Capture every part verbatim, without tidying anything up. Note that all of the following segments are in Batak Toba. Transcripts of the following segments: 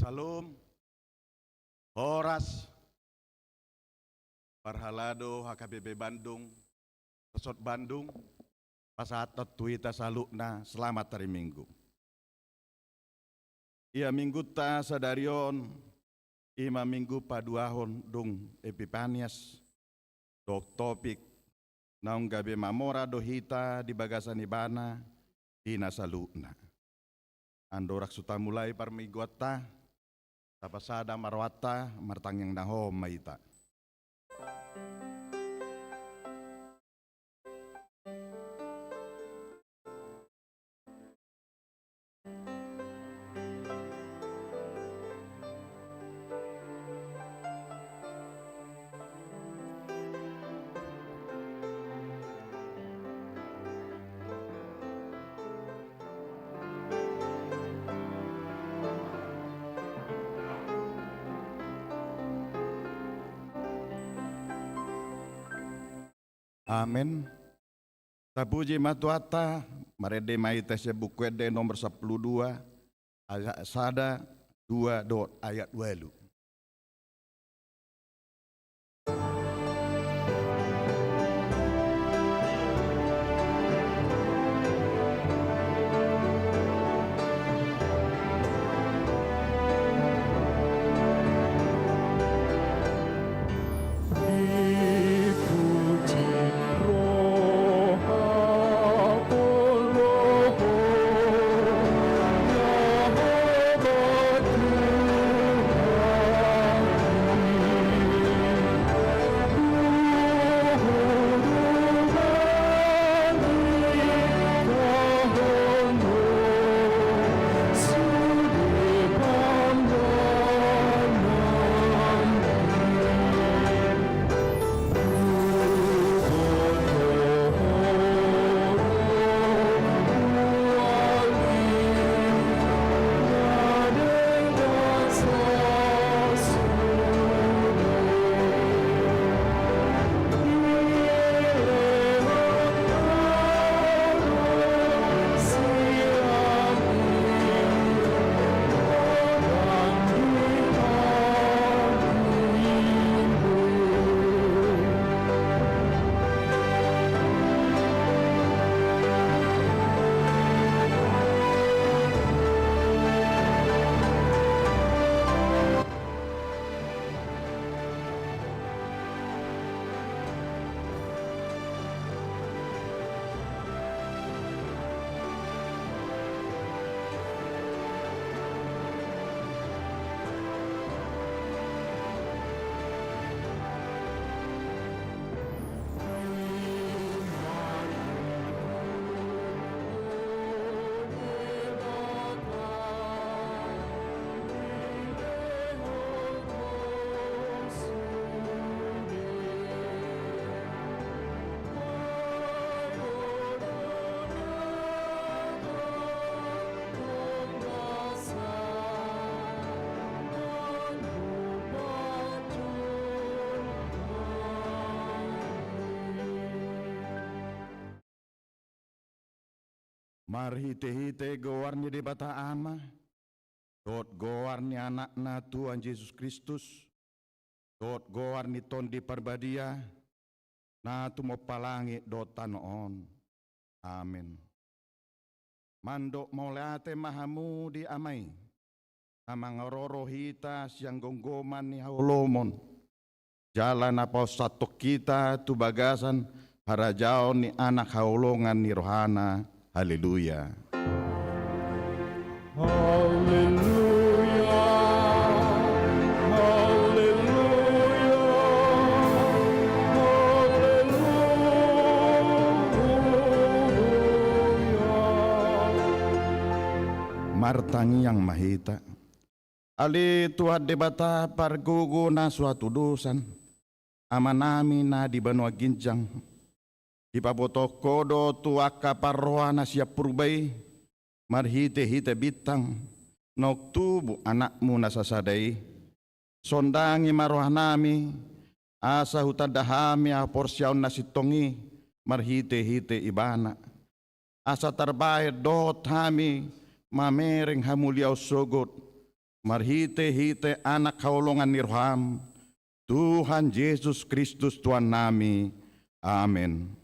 Shalom. Horas. Parhalado H K B P Bandung, Resort Bandung, pasahathon tu hita saluhutna selamat hari Minggu. Ia Minggunta sadari on, i ma Minggu paduahon dung Epipanias, dohot topik naung gabe mamora do hita di bagasan Ibana di na saluhutna. Andorang so tamulai parmingguanta, tapasada ma rohanta, martangiang na hohom ma hita. Amen. Tapuji ma Tuhanta, marende ma hita sian Buku Ende nomor sampulu dua, ayat sada, dua dohot ayat ualu. Marhitehite goar ni Debata Ama, dohot goar ni Anakna Tuhan Jesus Kristus, dohot goar ni Tondi Parbadia, na tumompa langit dohot tano on. Amen. Mandok mauliate ma hamu di Ama i, na mangaroro hita sian gomgoman ni haholomon, jala na pasahathon hita tu bagasan harajaon ni Anak haholongan ni rohana. Haleluya. Haleluya, haleluya, haleluya. Martangiang ma hita. Ale Tuhan Debata pargogo na so hatudosan, Amanami na di banua ginjang, dipabotohon Ho do tu angka parroha na sian purba i, marhitehite bintang, naung tubu Anakmu na sasada i. Sondangi ma rohanami, asa hutanda hami haporseaon na sintong i, marhitehite Ibana. Asa tarbahen dohot hami mamereng hamuliaon sogot, marhite-hite Anak haholongan ni roham, Tuhan Jesus Kristus Tuhannami. Amen.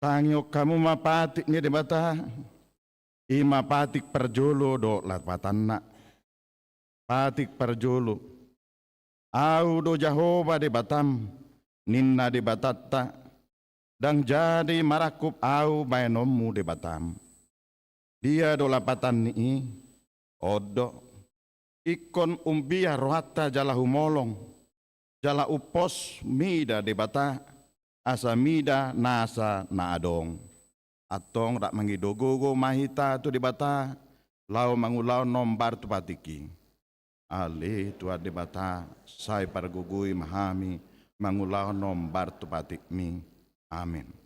Tangihon hamu ma patik ni Debata, i ma patik parjolo dohot lapatanna. Patik parjolo. Ahu do Jahowa Debatam, ninna Debatanta, ndang jadi marangkup Ahu baenonmu Debatam. Dia do lapatan ni i? On do. Ingkon umbiar rohanta jala humolong, jala umpos mida Debata, asa mida nasa na adong. Antong rap mangido gogo ma hita tu Debata, laho mangulahon na hombar tu patik i. Ale Tuhan Debata, sai pargogoi ma hami mangulahon na hombar tu patikmi. Amen.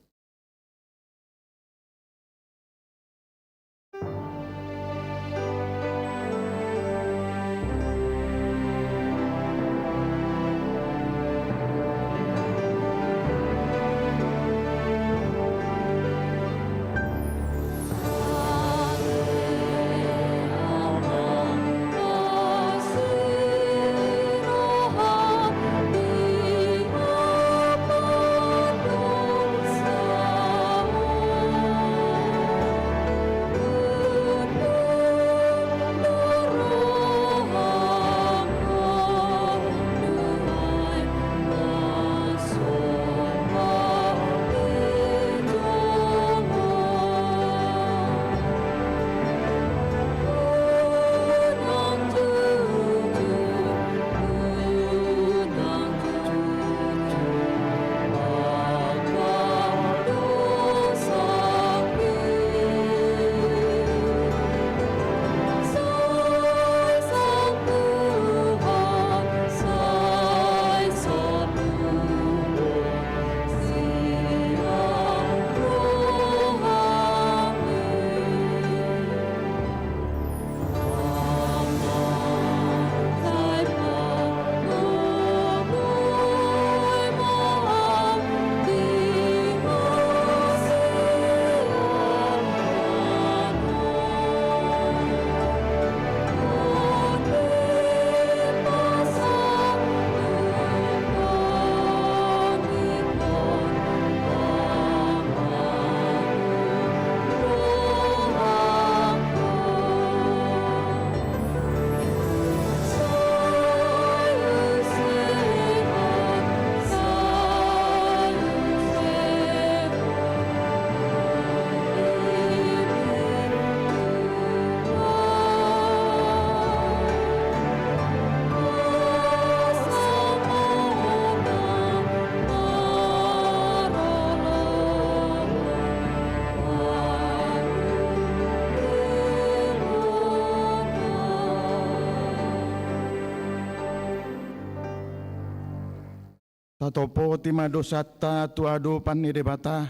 Tatopoti ma dosanta tu adopan ni Debata,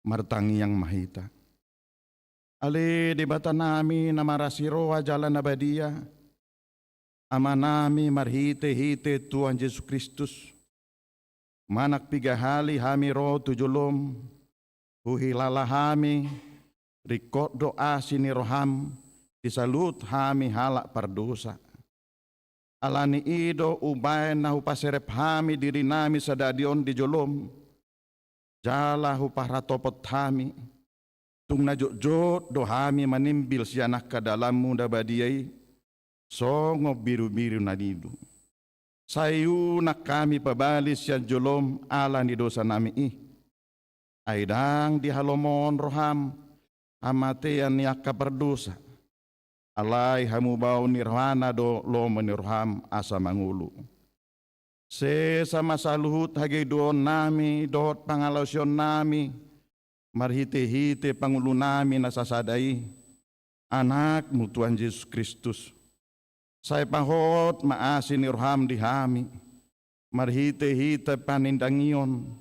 martangiang ma hita. Ale Debata nami na marasi roha jala na badia, Ama nami marhite-hite Tuhan Jesus Kristus, manang piga hali hami ro tu jolom, huhilala hami, ringkot do asi ni roham, di saluhut hami halak pardosa. Ala ni i do umbaen na hupaserep hami diri nami sadari on di jolom, jala huparhatopot hami, tung na jotjot do hami manimbil sian angka dalanmu na badia i, songon birubiru na nidu. Sai unang hami pabali sian jolom ala ni dosa nami i. Ai ndang dihalomohon roham hamatean ni angka pardosa. Alai hamubaon ni rohana do lomo ni roham asa mangolu. Sesa ma saluhut hagedon nami dohot pangalaosion nami, marhite-hite pangolu nami na sasada i, Anakmu Tuhan Jesus Kristus. Sai pahot ma asi ni roham di hami, marhite-hite panindangion,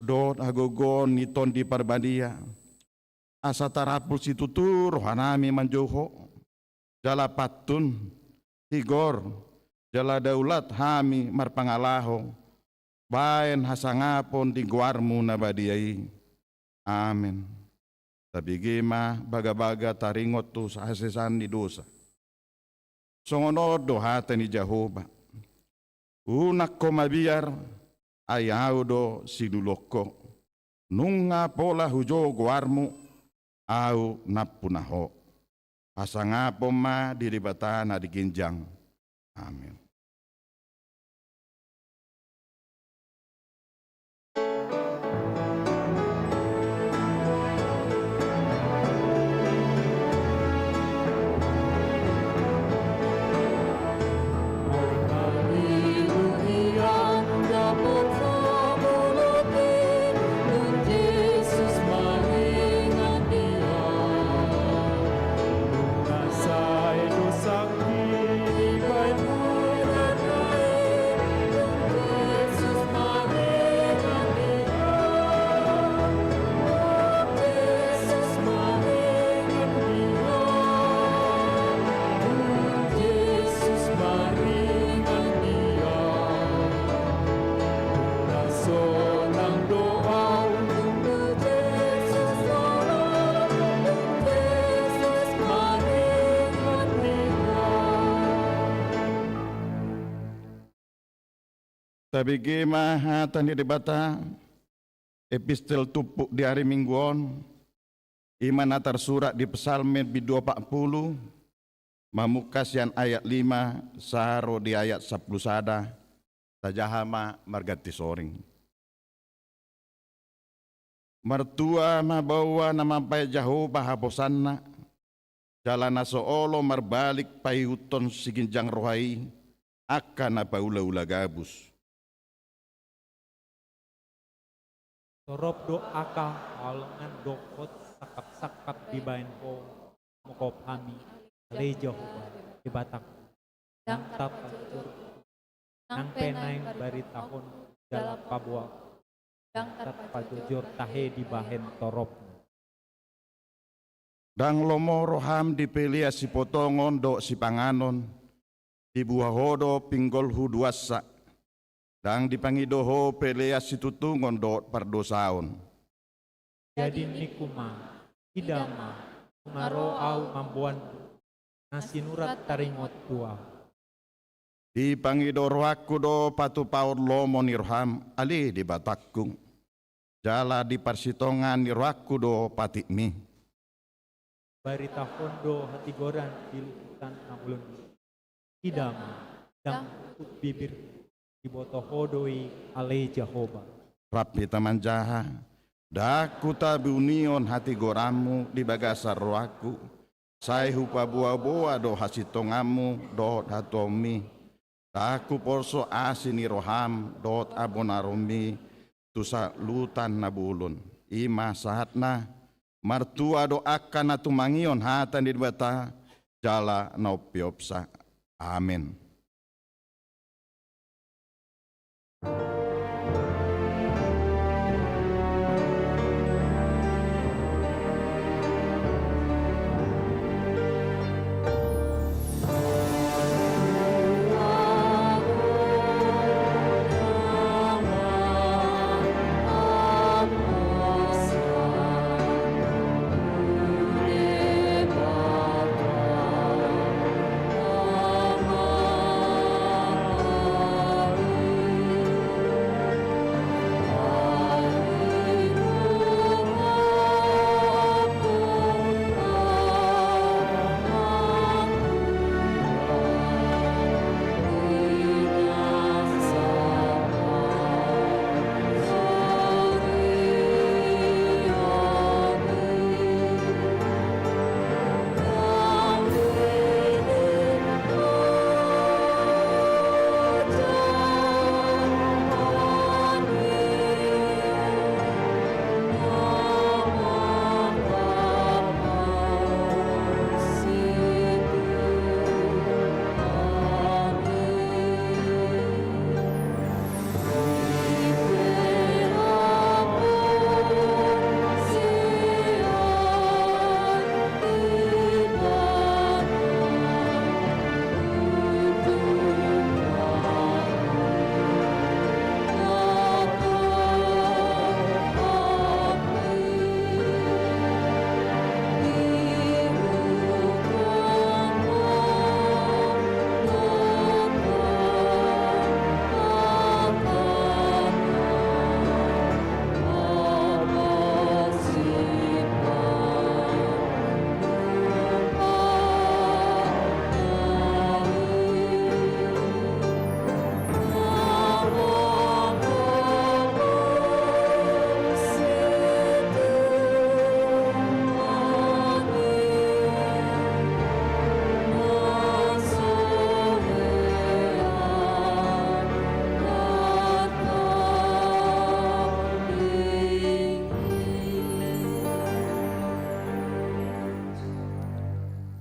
dohot hagogoon ni Tondi Parbadia, asa tarapul situtu roha nami manjou Ho, jala pantun, tigor, jala daulat hami marpangalaho, baen hasangapon di goarmu na badia i. Amen. Tabege ma bagabaga taringot tu hasesaan ni dosa. Songon on do hata ni Jahowa. Unang ho mabiar, ai Ahu do siluluan ho. Nunga pola hujou goarmu, Ahu nampuna ho. Hasangapon ma di Debata na di ginjang. Amen. Tabege ma hata ni Debata, epistel tumpuk di ari Minggu on, i ma na tarsurat di Psalmen bindu opat pulu, mamungka sian ayat lima sahat ro di ayat sampulu sada, tajaha ma marganti soring. Martua ma baoa na mambahen Jahowa haposanna, jala na so olo marbalik paihuthon siginjang roha i, angka na paulaula gabus. Torop do angka haholongan dohot sangkapsangkap dibahen Ho, mangkop hami, ale Jahowa, Debatangku, ndang tarpajojor. Nang pe naeng baritahon jala paboa, ndang tarpajojor tahe dibahen toropmu. Ndang lomo roham dipelea sipotongon dohot sipanganon, dibuha Ho do pinggolhu duansa, ndang dipangido Ho pelean situtungon dohot pardosaon. Jadi ningku ma, ida ma, nunga ro ahu mamboan na sinurat taringot tu ahu. Dipangido rohangku do patupaon lomo ni roham, ale Debatangku. Jala di parsitongaan ni rohangku do patikmi. Baritahon do hatigoran di luhutan na bolon i. Ida ma, ndang huhut bibirhu, diboto Ho do i, ale Jahowa. Rap hita manjaha. Ndang hutabunion hatigoranmu di bagasan rohangku, sai hupaboaboa do hasintonganmu dohot hatuaonmi. Ndang hupolso asi ni roham dohot habonaronmi tu saluhutan na bolon. I ma sahatna. Martua do angka na tumangihon hata ni Debata jala na umpeopsa. Amen.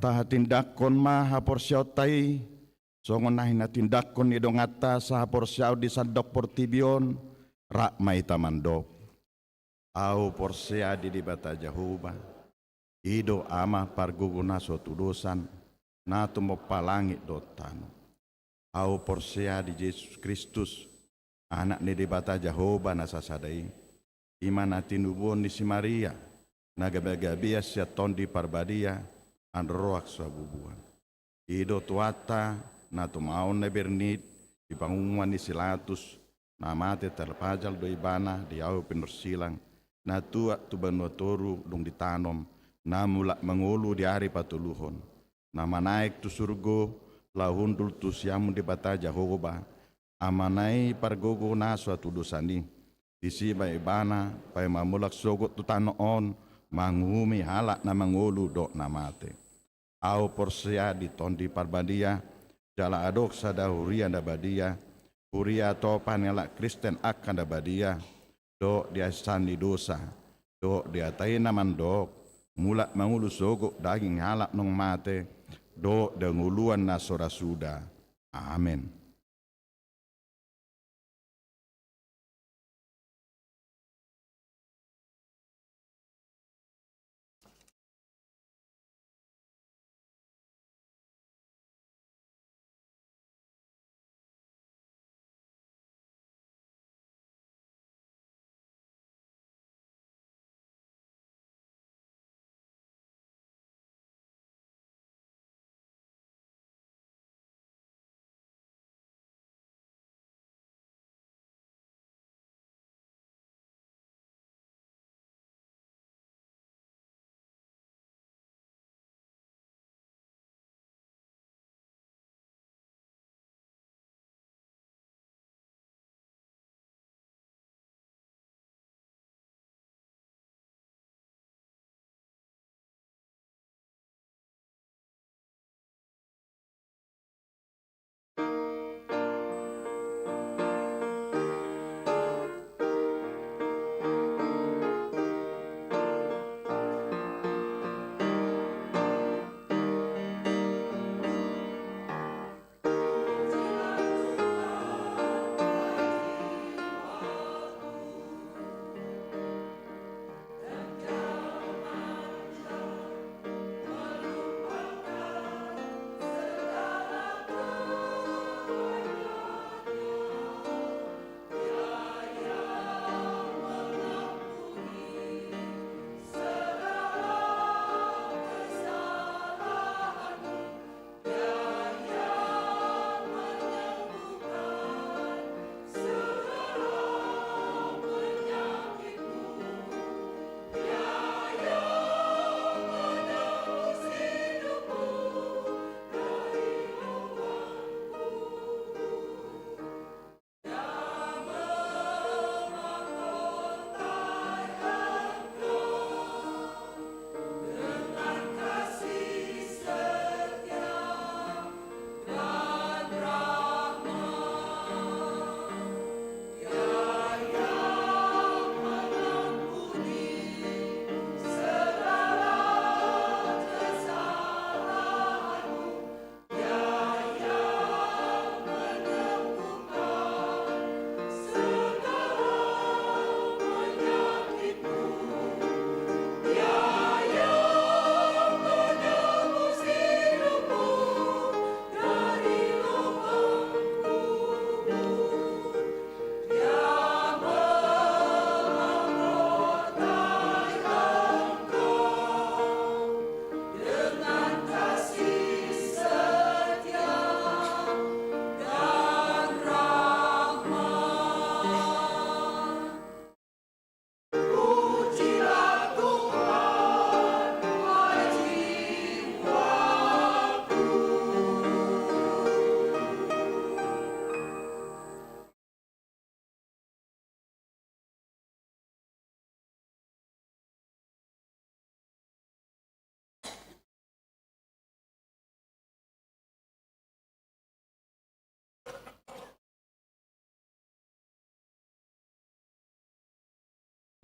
tahatindangkon ma haporseaonta i, songon na hinatindanghon ni donganta sahaporseaon di sandok portibi on, rap ma hita mandok. Ahu porsea di Debata Jahowa, i do Ama pargogo na so tudosan, na tumompa langit dohot tano. Ahu porsea di Jesus Kristus, Anak ni Debata Jahowa na sasada i, i ma na tinubuhon ni si Maria, na gabegabean sian Tondi Parbadia, androak so habubuhan. I do Tuhanta, na tumaon na bernit di pangunguan ni si Latus, na mate tarpajal do ibana di ahu pinorsilang, na tuat tu banua toru dung ditanom, na mulak mangolu di ari patoluhon, na manaek tu surgo, laho hundul tu siamun Debata Jahowa, Amana i pargogo na so hatudosan i. Disi ma ibana paima mulak sogot tu tano on, manguhumi halak na mangolu dohot na mate. Ahu porsea di Tondi Parbadia, jala adong sada huria na badia, huria topa ni halak Kristen angka na badia, dohot di hasesaan ni dosa, dohot di hata i na mandok, mulak mangolu sogot daging halak naung mate, dohot di hangoluan na so ra suda. Amen.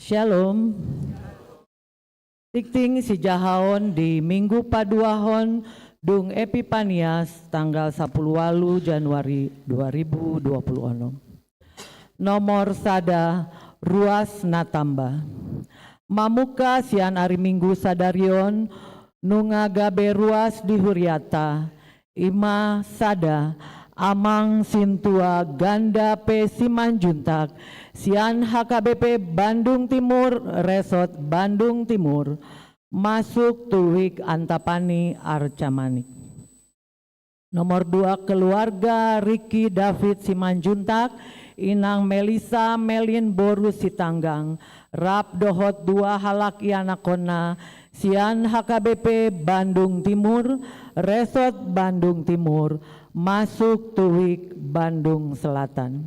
Shalom. Tingting sijahaon di Minggu Paduahon dung Epipanias tanggal sapuluh walu Januari dua ribu dua puluh onom. Nomor sada, ruas na tamba. Mamungka sian ari Minggu sadari on, nunga gabe ruas di huriata, ima sada, Amang Sintua Ganda P Simanjuntak, sian H K B P Bandung Timur, Resort Bandung Timur, masuk tu wijk Antapani Arca Manik. Nomor dua, keluarga Riki David Simanjuntak, Inang Melisa Melin boru Sitanggang, rap dohot dua halak ianakhonna, sian H K B P Bandung Timur, Resort Bandung Timur, masuk tu wijk Bandung Selatan.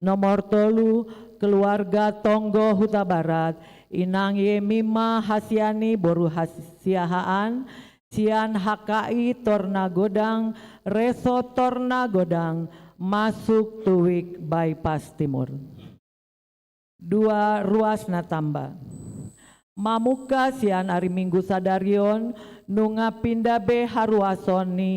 Nomor tolu, keluarga Tonggo Hutabarat, Inang Yemima Hasiani boru Has-, Siahaan, sian H K I Tornagodang, Resort Tornagodang, masuk tu wijk Bypass Timur. Dua, ruas na tamba. Mamungka sian ari Minggu sadari on, nunga pinda be haruason ni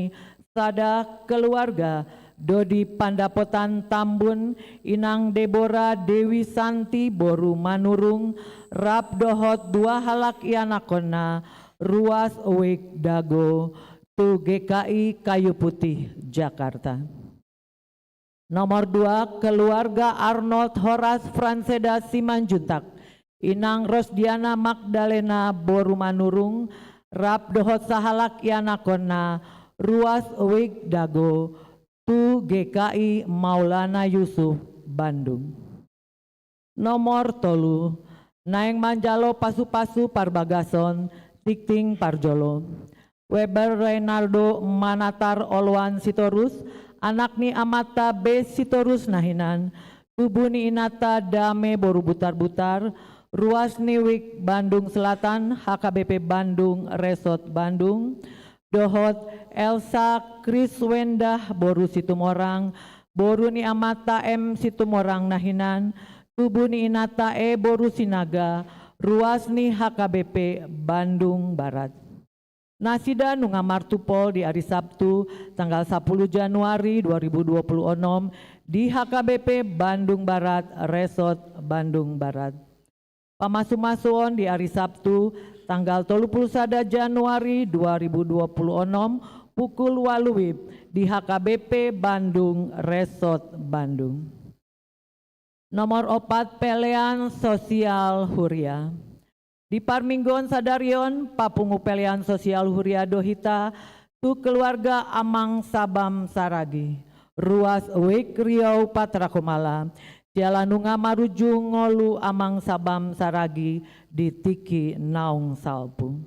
sada keluarga, Dodi Pandapotan Tambun, Inang Debora Dewi Santi boru Manurung, rap dohot dua halak ianakhonna, ruas wijk Dago, tu G K I Kayu Putih, Jakarta. Nomor dua, keluarga Arnold Horas Franseda Simanjuntak, Inang Rosdiana Magdalena boru Manurung, rap dohot sahalak ianakhonna, ruas wijk Dago, tu G K I Maulana Yusuf, Bandung. Nomor tolu, naeng manjalo pasupasu parbagason, tingting parjolo. Weber Reynaldo Manatar Oloan Sitorus, anak ni amanta B Sitorus na hinan, tubu ni inanta Dame boru Butarbutar, ruas ni wijk Bandung Selatan, H K B P Bandung, Resort Bandung, dohot Elsa Kriswendah boru Situmorang, boru ni amanta M Situmorang na hinan, tubu ni inanta E boru Sinaga, ruas ni H K B P Bandung Barat. Nasida nunga martumpol di ari Sabtu, tanggal sapuluh Januari dua ribu dua puluh onom, di H K B P Bandung Barat, Resort Bandung Barat. Pamasumasuon di ari Sabtu, tanggal tolu puluh sada Januari dua ribu dua puluh onom, pukul walu wib, di H K B P Bandung, Resort Bandung. Nomor opat, pelean sosial huria. Di parmingguon sadari on, papungu pelean sosial huria do hita, tu keluarga Amang Sabam Saragi, ruas wijk Riau Patra Kumala, siala nunga marujung ngolu Amang Sabam Saragi di tingki naung salpu.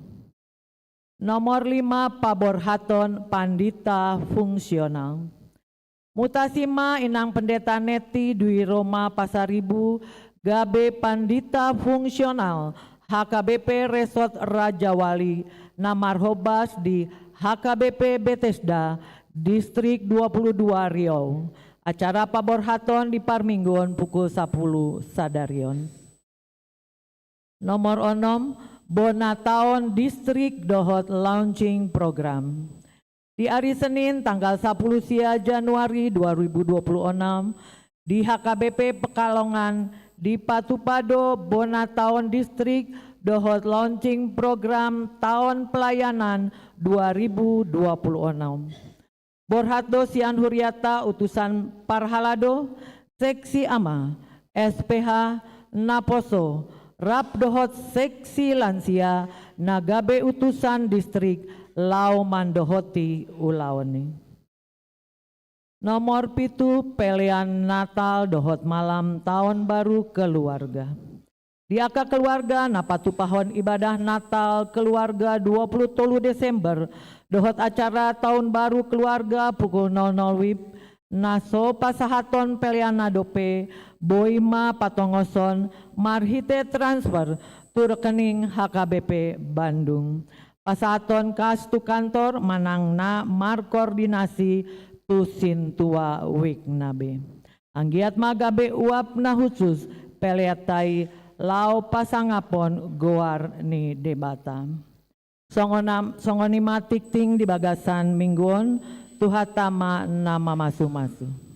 Nomor lima, paborhaton pandita fungsional. Mutasi ma Inang Pendeta Neti Dwi Roma Pasaribu, gabe pandita fungsional, H K B P Resort Rajawali, na marhobas di H K B P Betesda, Distrik dua puluh dua Riau. Acara paborhaton di parmingguon pukul sapuluh sadari on. Nomor onom, bona taon distrik dohot launching program. Di ari Senin, tanggal sapuluh sia Januari dua ribu dua puluh onom, di H K B P Pekalongan, dipatupa do bona taon distrik dohot launching program taon pelayanan dua ribu dua puluh onom. Borhat do sian huriata utusan parhalado, seksi ama, S P H, naposo, rap dohot seksi lansia, na gabe utusan distrik, laho mandohoti ulaon i. Nomor pitu, pelean Natal dohot malam taon baru keluarga. Di angka keluarga na patupahon ibadah Natal keluarga dua puluh tolu Desember, dohot acara taon baru keluarga pukul nol nol wib, na so pasahaton peleanna dope, boi ma patongoson marhite transfer tu rekening H K B P Bandung. Pasahaton kas tu kantor manang na markoordinasi tu sintua wijk na be. Anggiat ma gabe uap na hushus peleanta i laho pasangaphon goar ni Debata. Songon am-, songon i ma tingting di bagasan minggu on, Tuhanta ma na mamasumasu.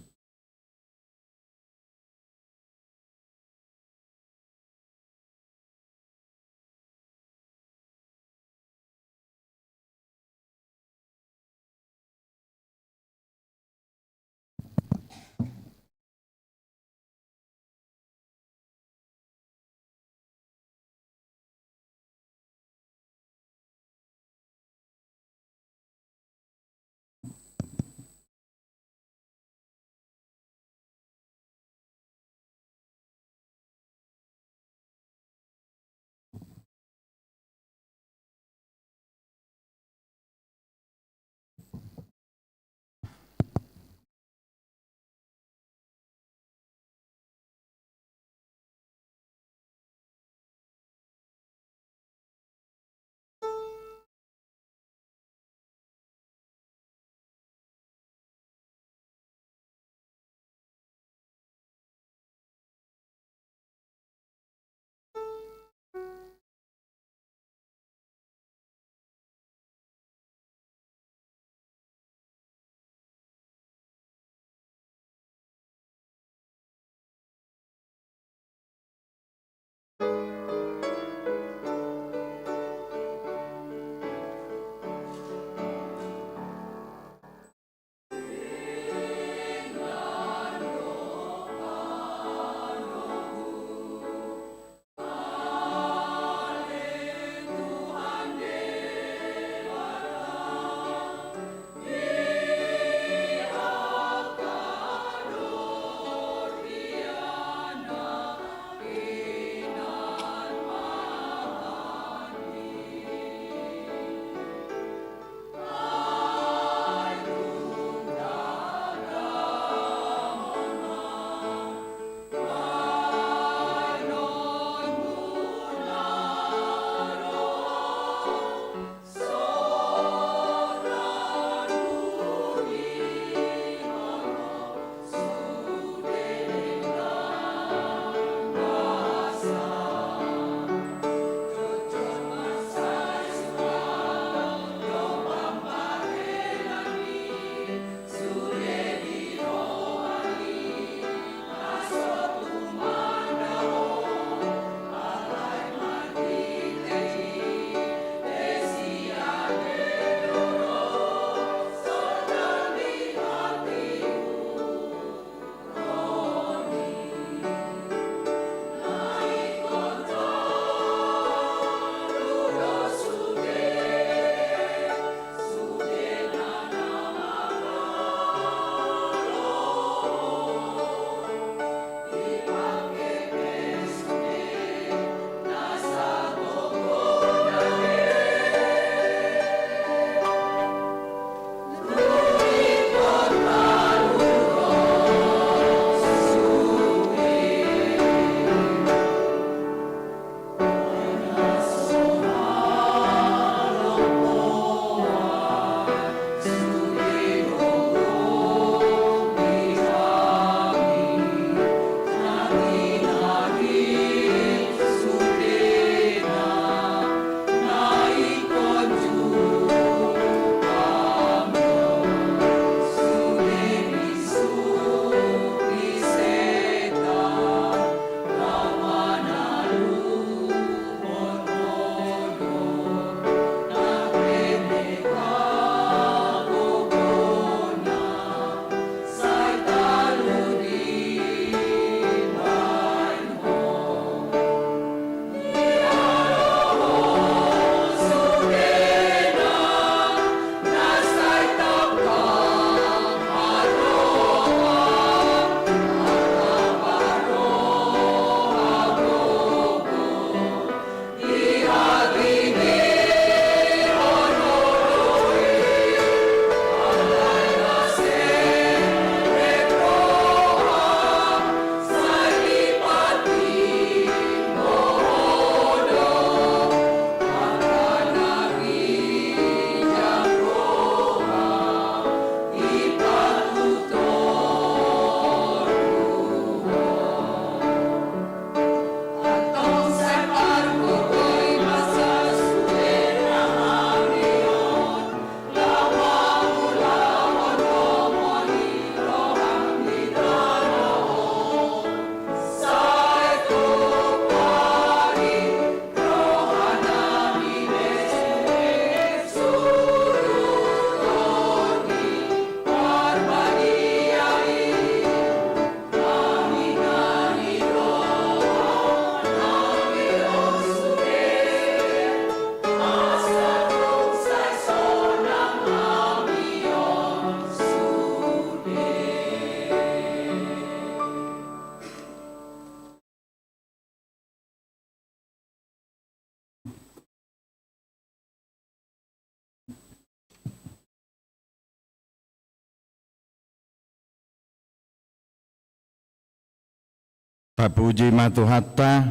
Tapuji ma Tuhanta.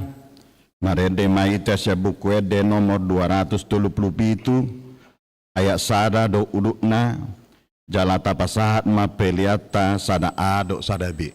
Marende ma hita sian Buku Ende nomor dua ratus tolu pulu pitu, ayat sada dohot udutna, jala tapasahat ma peleanta sada A dohot sada B.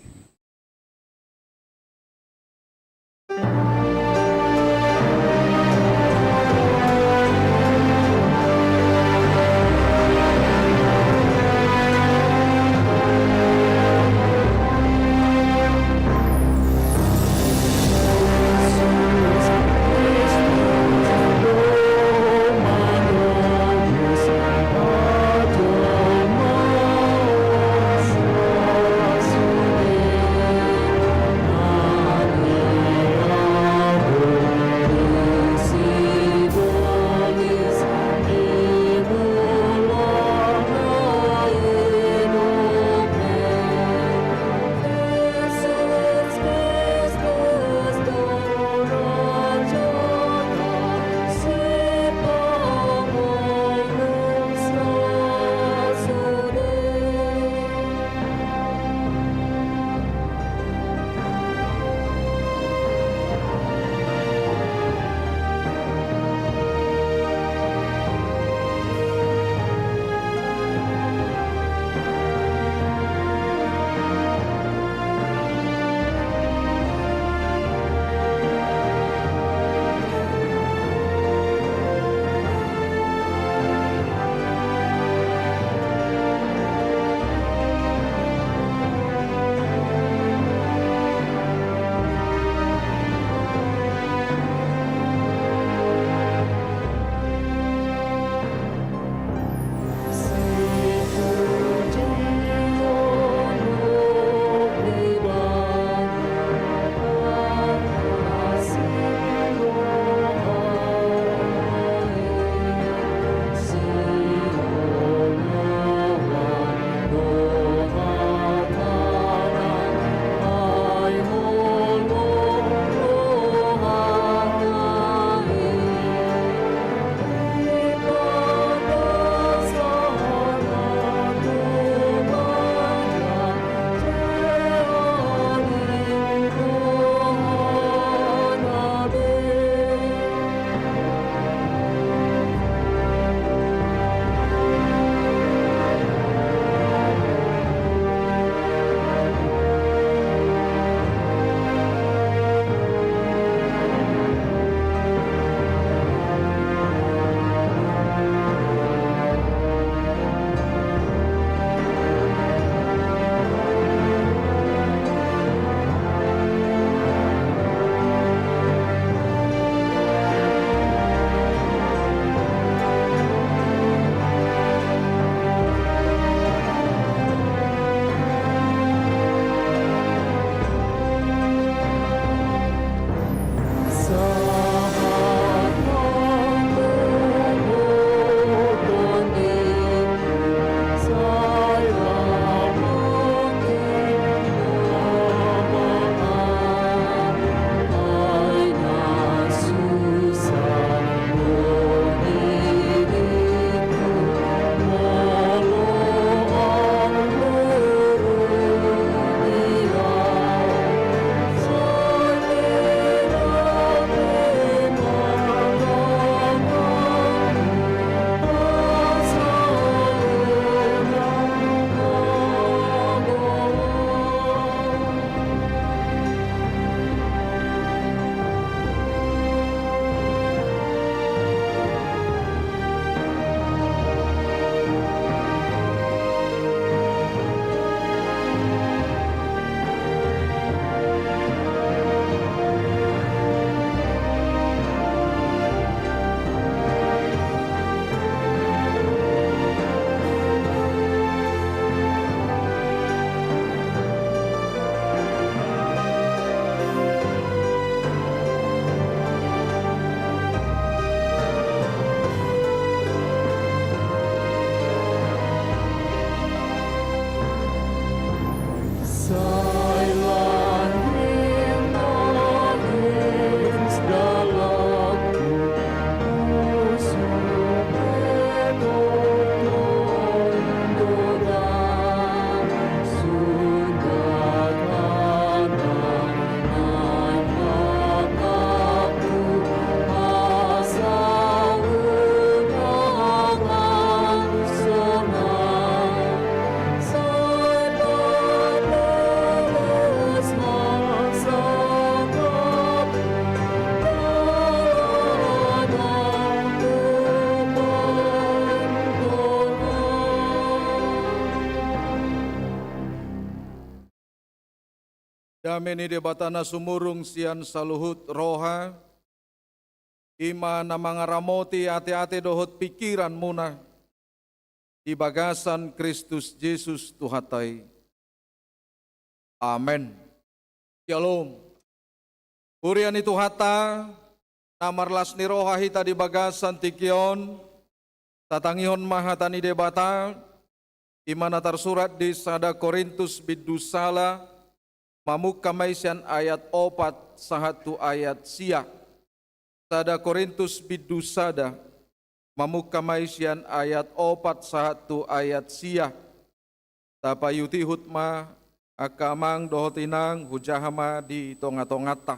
Dame ni Debata na sumurung sian saluhut roha, i ma na mangaramoti ateate dohot pingkiranmuna di bagasan Kristus Jesus Tuhanta i. Amen. Syalom. Huria ni Tuhanta, na marlas ni roha hita di bagasan tingki on, tatangihon ma hata ni Debata, i ma na tarsurat di sada Korintus bindu sala, mamungka ma i sian ayat opat sahat tu ayat sia. Sada Korintus bindu sada, mamungka ma i sian ayat opat sahat tu ayat sia. Tapaihutihut ma angka amang dohot inang, hujaha ma di tongatonganta.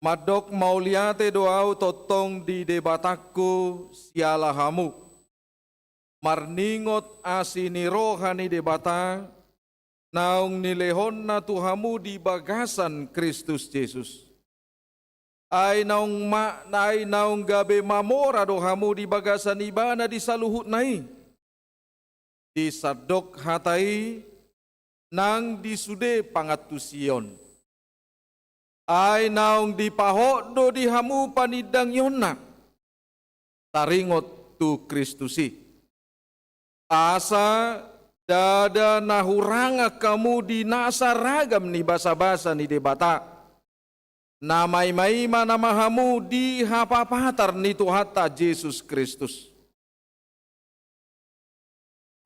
Mandok mauliate do ahu tongtong di Debatangku siala hamu, marningot asi ni roha ni Debata, naung nilehonna tu hamu di bagasan Kristus Jesus. Ai naung ma-, ai naung gabe mamora do hamu di bagasan Ibana di saluhutna i. Di sandok hata i nang di sude pangantusion. Ai naung dipahot do di hamu panindangionna, taringot tu Kristus i. Asa ndada na hurangan hamu di nasa ragam ni basabasa ni Debata, na maimaima nama hamu di hapapatar ni Tuhanta Jesus Kristus.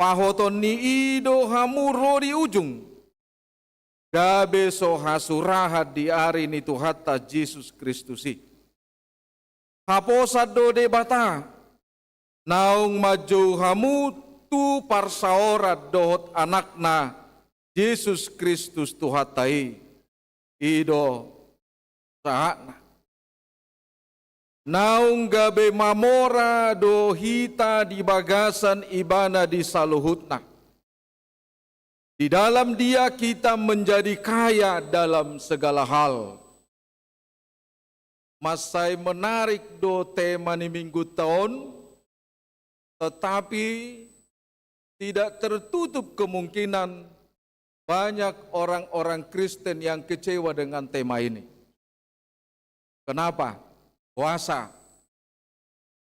Pahoton ni i do hamu ro di ujung, gabe so hasurahan di ari ni Tuhanta Jesus Kristus i. Haposan do Debata, naung manjou hamu tu parsaoran dohot Anakna, Jesus Kristus Tuhanta i. I do sahatna. Naung gabe mamora do hita di bagasan Ibana di saluhutna. Di dalam Dia kita menjadi kaya dalam segala hal. Mansai menarik do tema ni minggunta on, tetapi tidak tertutup kemungkinan banyak orang-orang Kristen yang kecewa dengan tema ini. Kenapa? Boasa?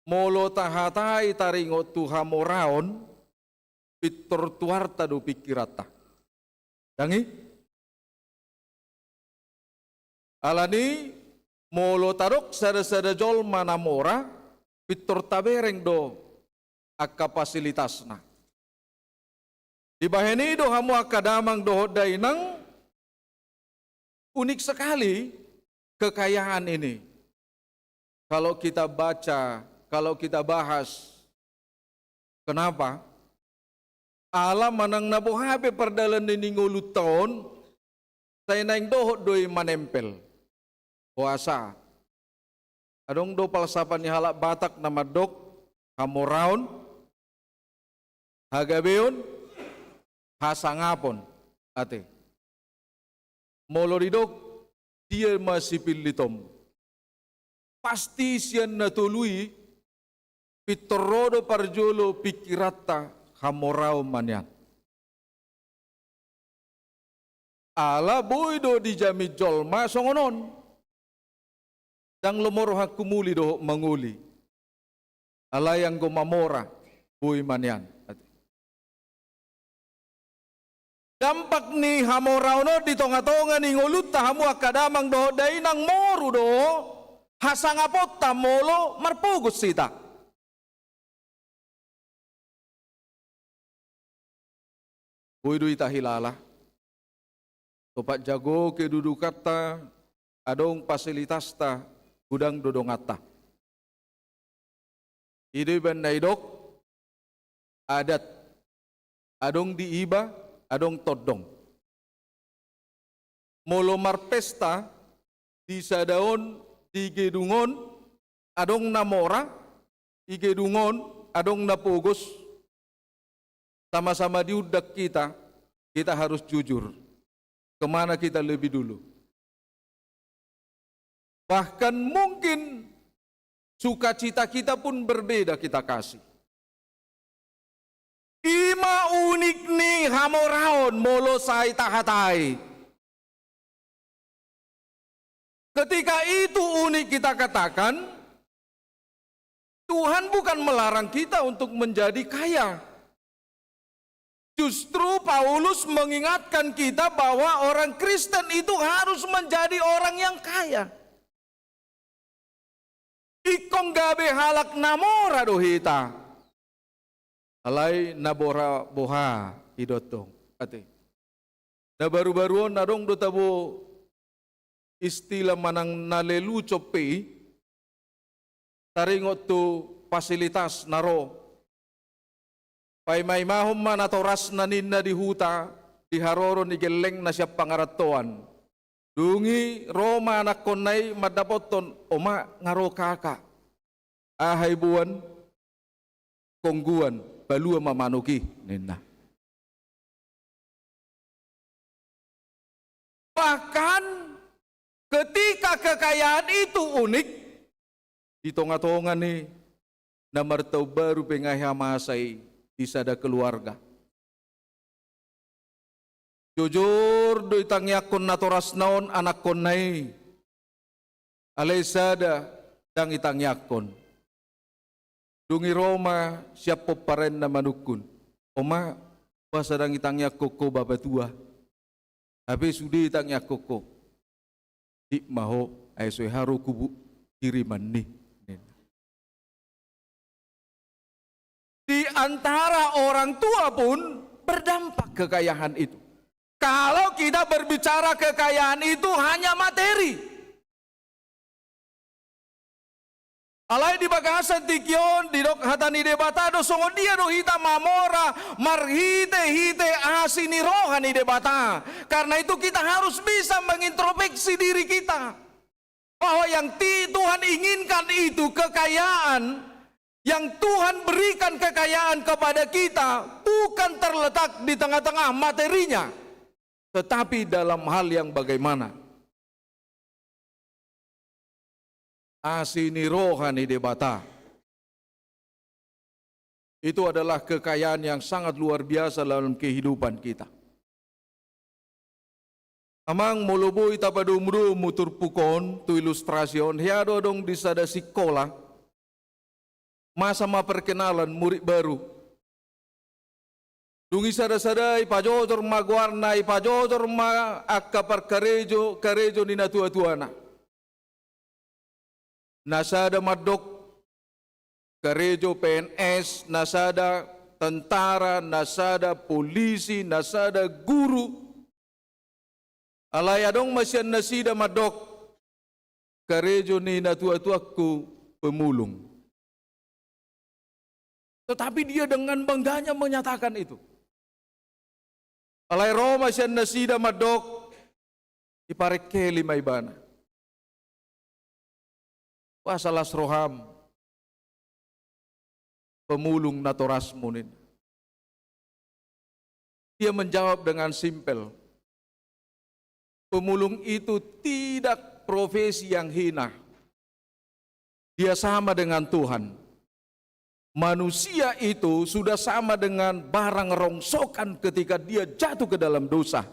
Molo tahatai taringot tu hamoraon, pintor tuarta do pingkiranta. Dang i? Alani, molo tadok sada-sada jolma na mora, pintor tabereng do angka fasilitasna. Dibahen i do hamu angka damang dohot dainang, unik sekali kekayaan ini. Kalau kita baca, kalau kita bahas, kenapa? Ala manang na boha pe pardalan ni ngolunta on, sai naeng dohot do i manempel. Boasa? Adong do palsapa ni halak Batak na mandok, hamoraon, hagabeon, hasangapon. Ate. Molo didok, dia ma sipillit on? Pasti sian na tolu i, pintor ro do parjolo pingkiranta, hamoraon ma nian. Ala boi do dijamin jolma songon on. Dang lomo rohangku muli dohot mangoli. Alai anggo mamora, boi ma nian. Dampak ni hamoraon on di tongatonga ni ngolunta hamu angka damang dohot dainang, moru do hasangaponta molo marpogos hita. Boi do hita hilala. Topat jago kedudukanta, adong fasilitasta, godang do donganta. I do umbahen na didok adat, adong di iba, adong tondong. Molo marpesta di sada on, di gedung on, adong na mora, di gedung on, adong na pogos, sama-sama diundang kita, kita harus jujur. Kemana kita lebih dulu? Bahkan mungkin sukacita kita pun berbeda kita kasih. I ma unik ni hamoraon molo sai tahatai. Ketika itu unik kita katakan, Tuhan bukan melarang kita untuk menjadi kaya. Justru Paulus mengingatkan kita bahwa orang Kristen itu harus menjadi orang yang kaya. Ingkon gabe halak na mora do hita. Alai na mora boha i do tong. Ate. Na baru-baru on adong do tabo istilah manang na lelucon pe i, taringot tu fasilitas na ro. Paima-imahon ma natorasna ninna di huta, di haroro ni gellengna sian pangarantoan. Dung i ro ma anakkonna i mandapothon, "Oma, nga ro kaka. Aha iboan? Kongguan, palua ma manuk i," ninna. Bahkan ketika kekayaan itu unik, di tonga-tonga ni na martaon baru pe nga hea masa i di sada keluarga. Jojor do itangiangkon natorasna on anakkonna i. Alai sada ndang itangiangkon. Dung i ro ma sian pomparanna manungkun, "Oma, boasa ndang itangiangkon ho bapa tua? Hape sude itangiangkon ho." "Dik ma ho, ai so hea ro kubuk kiriman ni," ninna. Di antara orang tua pun berdampak kekayaan itu. Kalau kita berbicara kekayaan itu hanya materi. Alai di bagasan tingki on, didok hata ni Debata do, songon dia do hita mamora marhite-hite asi ni roha ni Debata. Karena itu kita harus bisa mengintrospeksi diri kita. Bahwa yang ti-, Tuhan inginkan itu kekayaan, yang Tuhan berikan kekayaan kepada kita, bukan terletak di tengah-tengah materinya, tetapi dalam hal yang bagaimana. Asi ni roha ni Debata. Itu adalah kekayaan yang sangat luar biasa dalam kehidupan kita. Amang, molo boi tapadomu-domu turpuk on, tu ilustrasi on, hea do adong di sada sikola, masa ma perkenalan murid baru. Dung i sada-sada ipajojor ma goarna, ipajojor ma angka parkarejo, karejo ni natua-tuana. Na sada mandok karejo P N S, na sada tentara, na sada polisi, na sada guru. Alai adong ma sian nasida mandok, karejo ni natua-tuangku pemulung. Tetapi dia dengan bangganya menyatakan itu. Alai ro ma sian nasida mandok, iparengkeli ma ibana. Boasa las roham pemulung natorasmu, ninna. Dia menjawab dengan simpel. Pemulung itu tidak profesi yang hina. Dia sama dengan Tuhan. Manusia itu sudah sama dengan barang rongsokan ketika dia jatuh ke dalam dosa.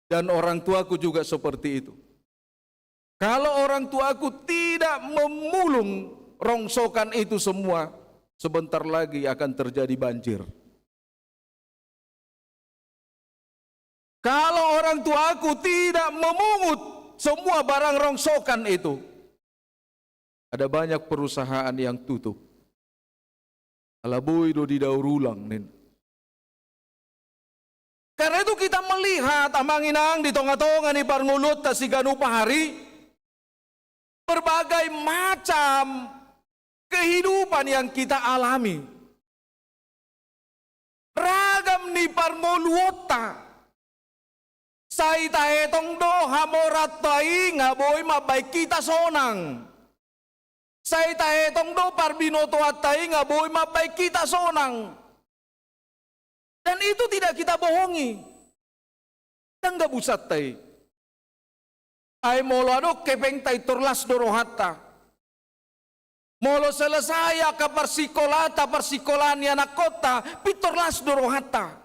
Dan orang tuaku juga seperti itu. Kalau orang tuaku tidak memulung rongsokan itu semua, sebentar lagi akan terjadi banjir. Kalau orang tuaku tidak memungut semua barang rongsokan itu, ada banyak perusahaan yang tutup. Ala boi do didaur ulang, ninna. Karena itu kita melihat, amang inang, di tonga-tonga ni parngoluonta siganup ari, berbagai macam kehidupan yang kita alami. Ragam ni parngoluonta. Sai taetong do hamoranta i nga boi mambahen hita sonang. Sai taetong do parbinotoanta i nga boi mambahen hita sonang. Dan itu tidak kita bohongi. Ndang gabusanta i. Ai molo adong hepengta, pintor las do rohanta. Molo selesai angka parsikolanta, parsikolaan ni anakkonta, pintor las do rohanta.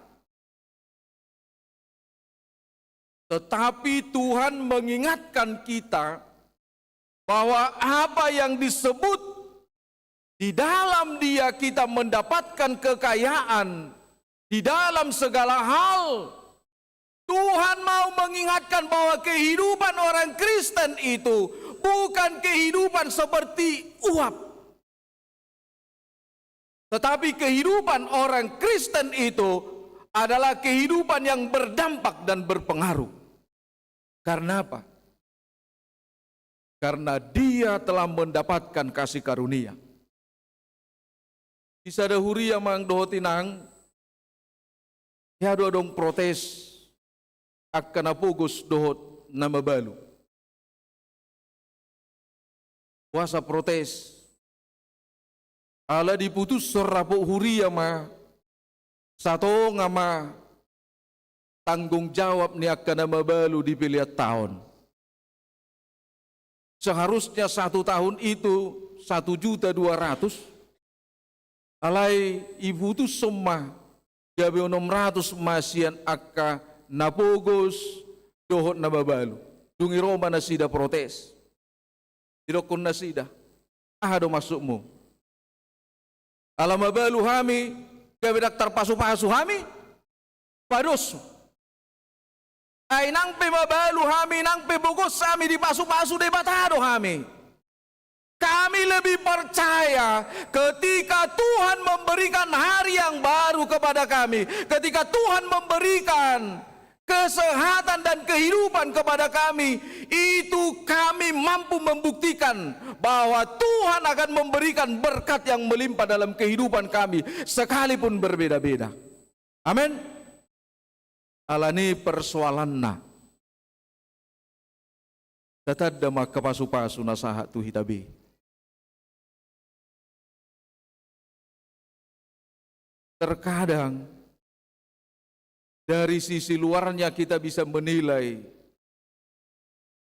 Tetapi Tuhan mengingatkan kita bahwa apa yang disebut di dalam Dia kita mendapatkan kekayaan di dalam segala hal, Tuhan mau mengingatkan bahwa kehidupan orang Kristen itu bukan kehidupan seperti uap. Tetapi kehidupan orang Kristen itu adalah kehidupan yang berdampak dan berpengaruh. Karena apa? Karena dia telah mendapatkan kasih karunia. Di sada huria, amang dohot inang, hea do adong protes angka na pogos dohot na mabalu. Boasa protes? Ala diputushon rapot huria ma, satonga ma tanggung jawab ni angka na mabalu di pelean taon. Seharusnya satu tahun itu satu juta dua ratus, alai diputushon ma gabe onom ratus ma sian angka na pogos dohot na mabalu. Dung i ro ma nasida protes. Didokkon nasida, aha do maksudmu? Ala mabalu hami, gabe ndang tarpasupasu hami? Pados. Ai nang pe mabalu hami, nang pe pogos hami, dipasupasu Debata do hami. Kami lebih percaya ketika Tuhan memberikan hari yang baru kepada kami, ketika Tuhan memberikan kesehatan dan kehidupan kepada kami, itu kami mampu membuktikan bahwa Tuhan akan memberikan berkat yang melimpah dalam kehidupan kami, sekalipun berbeda-beda. Amin. Alani persoalanna, tatanda ma angka pasupasu na sahat tu hita be. Terkadang dari sisi luarnya kita bisa menilai,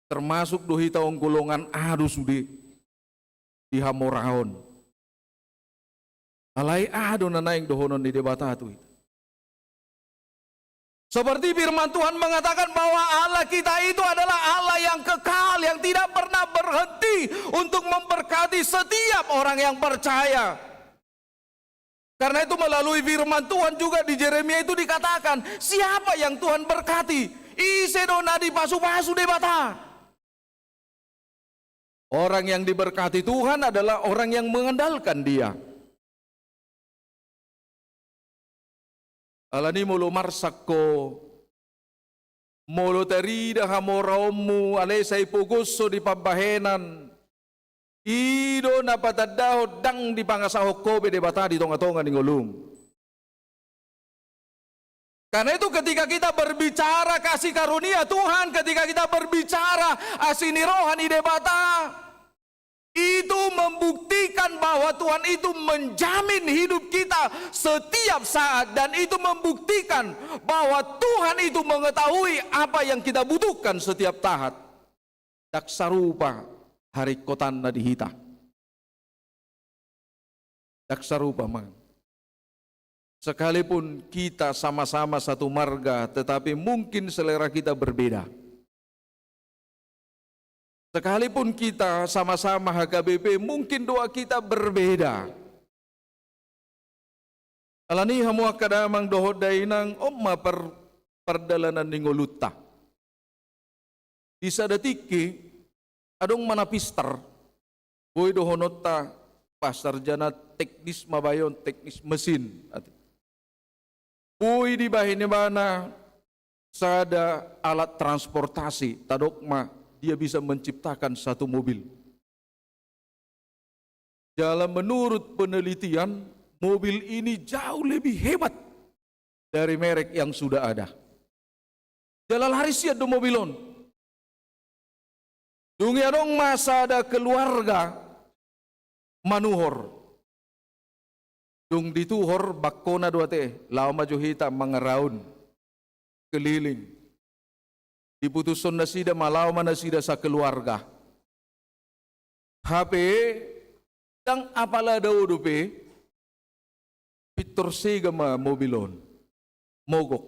termasuk do hita on golongan A do sude di hamoraon. Alai aha do na naeng dohonon ni Debata tu hita? Seperti firman Tuhan mengatakan bahwa Allah kita itu adalah Allah yang kekal, yang tidak pernah berhenti untuk memberkati setiap orang yang percaya. Karena itu melalui firman Tuhan juga di Yeremia itu dikatakan, siapa yang Tuhan berkati? Ise do na dipasupasu Debata? Orang yang diberkati Tuhan adalah orang yang mengandalkan Dia. Alani molo marsak ho, molo tarida hamoraonmu, alai sai pogos ho di pambahenan, i do na patandahon ndang dipangasahon ho be Debata di tonga-tonga ni ngolum. Karena itu ketika kita berbicara kasih karunia Tuhan, ketika kita berbicara asi ni roha ni Debata, itu membuktikan bahwa Tuhan itu menjamin hidup kita setiap saat, dan itu membuktikan bahwa Tuhan itu mengetahui apa yang kita butuhkan setiap saat. Ndang sarupa haringkotanna di hita. Ndang sarupa, amang. Sekalipun kita sama-sama satu marga, tetapi mungkin selera kita berbeda. Sekalipun kita sama-sama H K B P, mungkin doa kita berbeda. Alani i hamu angka damang dohot dainang, on ma par-, pardalanan ni ngolunta. Di sada tingki, adong ma na pistar. Boi dohononta, bah, sarjana teknis ma bahen on, teknis mesin. Boi dibahen ibana sada alat transportasi, tadok ma dia bisa menciptakan satu mobil. Jala menurut penelitian, mobil ini jauh lebih hebat dari merek yang sudah ada. Jala laris sian do mobil on. Dung i adong ma sada keluarga manuhor. Dung dituhor, bangkona do ate, laho ma jo hita mangaraun keliling. Diputushon nasida ma laho ma nasida sakeluarga. Hape ndang apala dao dope, pintor sega ma mobil on. Mogok.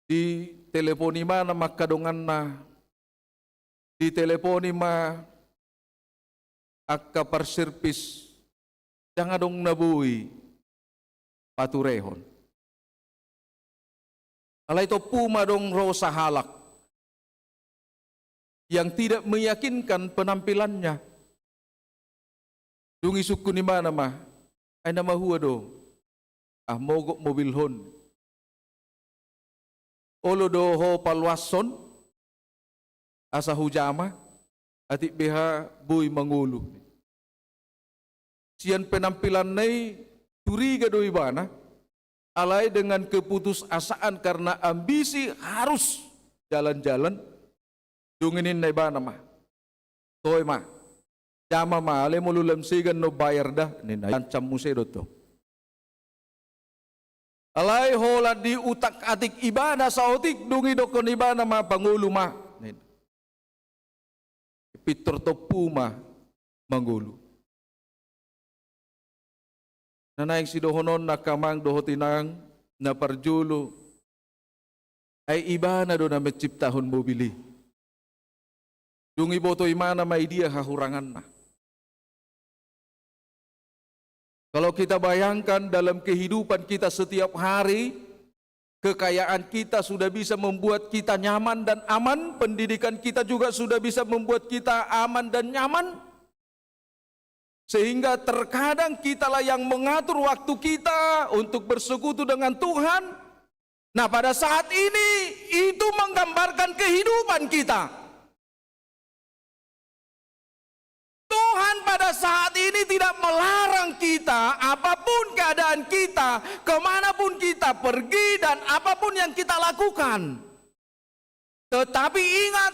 Diteleponi ma na angka donganna, diteleponi ma angka parserpis, ndang adong na boi paturehon. Alai tompu ma adong ro sahalak yang tidak meyakinkan penampilannya. Dung i sungkun ibana ma, ai na mahua do, ah, mogok mobilhon. Olo do ho paluashon, asa hujama, atik beha boi mangolu. Sian penampilanna i curiga do ibana, alai dengan keputusasaan karena ambisi harus jalan-jalan, dung i ninna ibana ma, toe ma, jama ma, alai molo lam sega na umbayar da, ninna, iancam muse do tong. Alai holan diutak-atik ibana saotik, dung i dokkon ibana ma, pangolu ma, ninna. Pintor tompu ma mangolu. Na naeng sidohononna angka amang dohot inang, na parjolo, ai ibana do na menciptahon mobil i. Dung i boto ibana ma i dia hahuranganna. Kalau kita bayangkan dalam kehidupan kita setiap hari, kekayaan kita sudah bisa membuat kita nyaman dan aman, pendidikan kita juga sudah bisa membuat kita aman dan nyaman, sehingga terkadang kitalah yang mengatur waktu kita untuk bersekutu dengan Tuhan. Nah, pada saat ini itu menggambarkan kehidupan kita. Tuhan pada saat ini tidak melarang kita, apapun keadaan kita, kemanapun kita pergi, dan apapun yang kita lakukan. Tetapi ingat,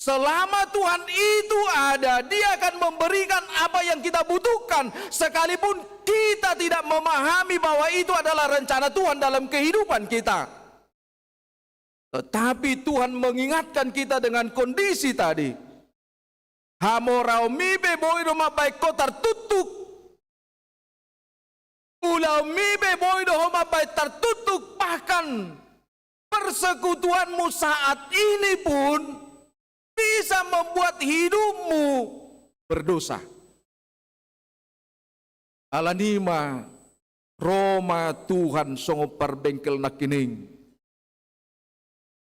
selama Tuhan itu ada, Dia akan memberikan apa yang kita butuhkan, sekalipun kita tidak memahami bahwa itu adalah rencana Tuhan dalam kehidupan kita. Tetapi Tuhan mengingatkan kita dengan kondisi tadi. Hamoraonmi pe boi do mambahen ho tartuktuk. Ulaonmi pe boi do ho mambahen tartuktuk. Bahkan persekutuanmu saat ini pun bisa membuat hidupmu berdosa. Alani i ma, ro ma Tuhan songon parbengkel nangkining.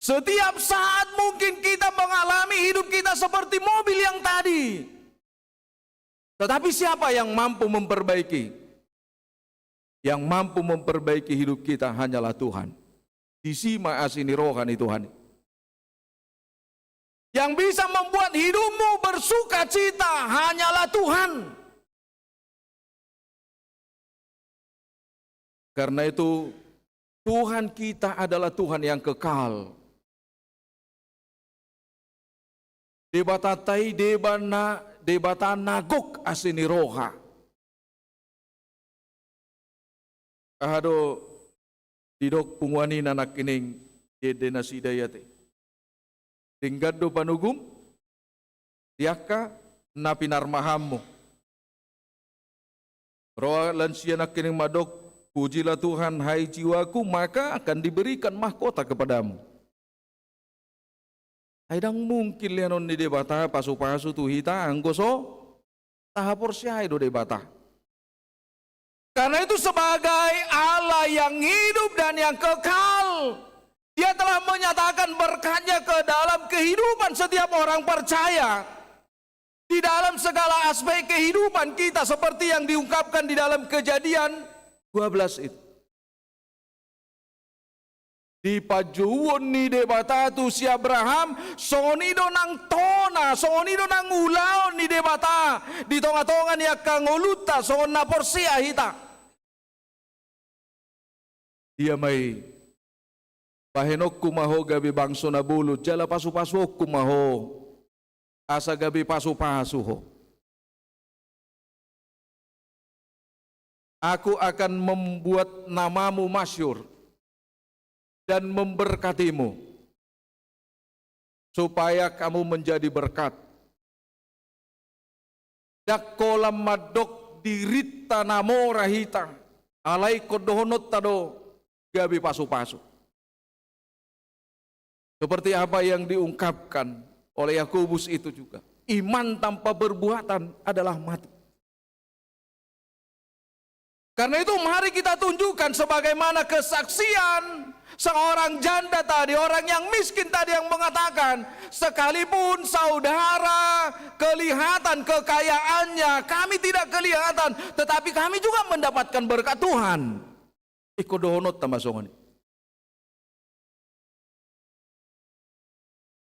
Setiap saat mungkin kita mengalami hidup kita seperti mobil yang tadi. Tetapi siapa yang mampu memperbaiki? Yang mampu memperbaiki hidup kita hanyalah Tuhan. Disi ma asi ni roha ni Tuhan. Yang bisa membuat hidupmu bersukacita hanyalah Tuhan. Karena itu, Tuhan kita adalah Tuhan yang kekal. Debatanta i Debata na, Debata na gok asi ni roha. Aha do didok punguan i na nangkining di ende nasida i ate? Denggan do panogum di angka na pinarmahanmu. Ro lansia nangkining mandok, pujilah Tuhan hai jiwaku, maka akan diberikan mahkota kepadamu. Ai ndang mungkin lehonon ni Debata pasupasu tu hita anggo so tahaporseai do Debata. Karena itu sebagai Allah yang hidup dan yang kekal, Dia telah menyatakan berkat-Nya ke dalam kehidupan setiap orang percaya. Di dalam segala aspek kehidupan kita seperti yang diungkapkan di dalam Kejadian dua belas itu. Di panjouon ni Debata tu si Abraham, songon i do nang tona, songon i do nang ulaon ni Debata di tonga-tonga ni angka ngolunta, songon na porsea hita. Dia ma i, bahenonku ma ho gabe bangso na bolon, jala pasupasuonku ma ho, asa gabe pasupasu ho. Aku akan membuat namamu masyhur dan memberkatimu, supaya kamu menjadi berkat. Ndang holan mandok dirinta na mora hita, alai ingkon dohononta do, gabe pasu-pasu. Seperti apa yang diungkapkan oleh Yakobus itu juga. Iman tanpa perbuatan adalah mati. Karena itu, mari kita tunjukkan sebagaimana kesaksian seorang janda tadi, orang yang miskin tadi yang mengatakan, "Sekalipun saudara kelihatan kekayaannya, kami tidak kelihatan, tetapi kami juga mendapatkan berkat Tuhan." Ingkon dohononta ma songon i.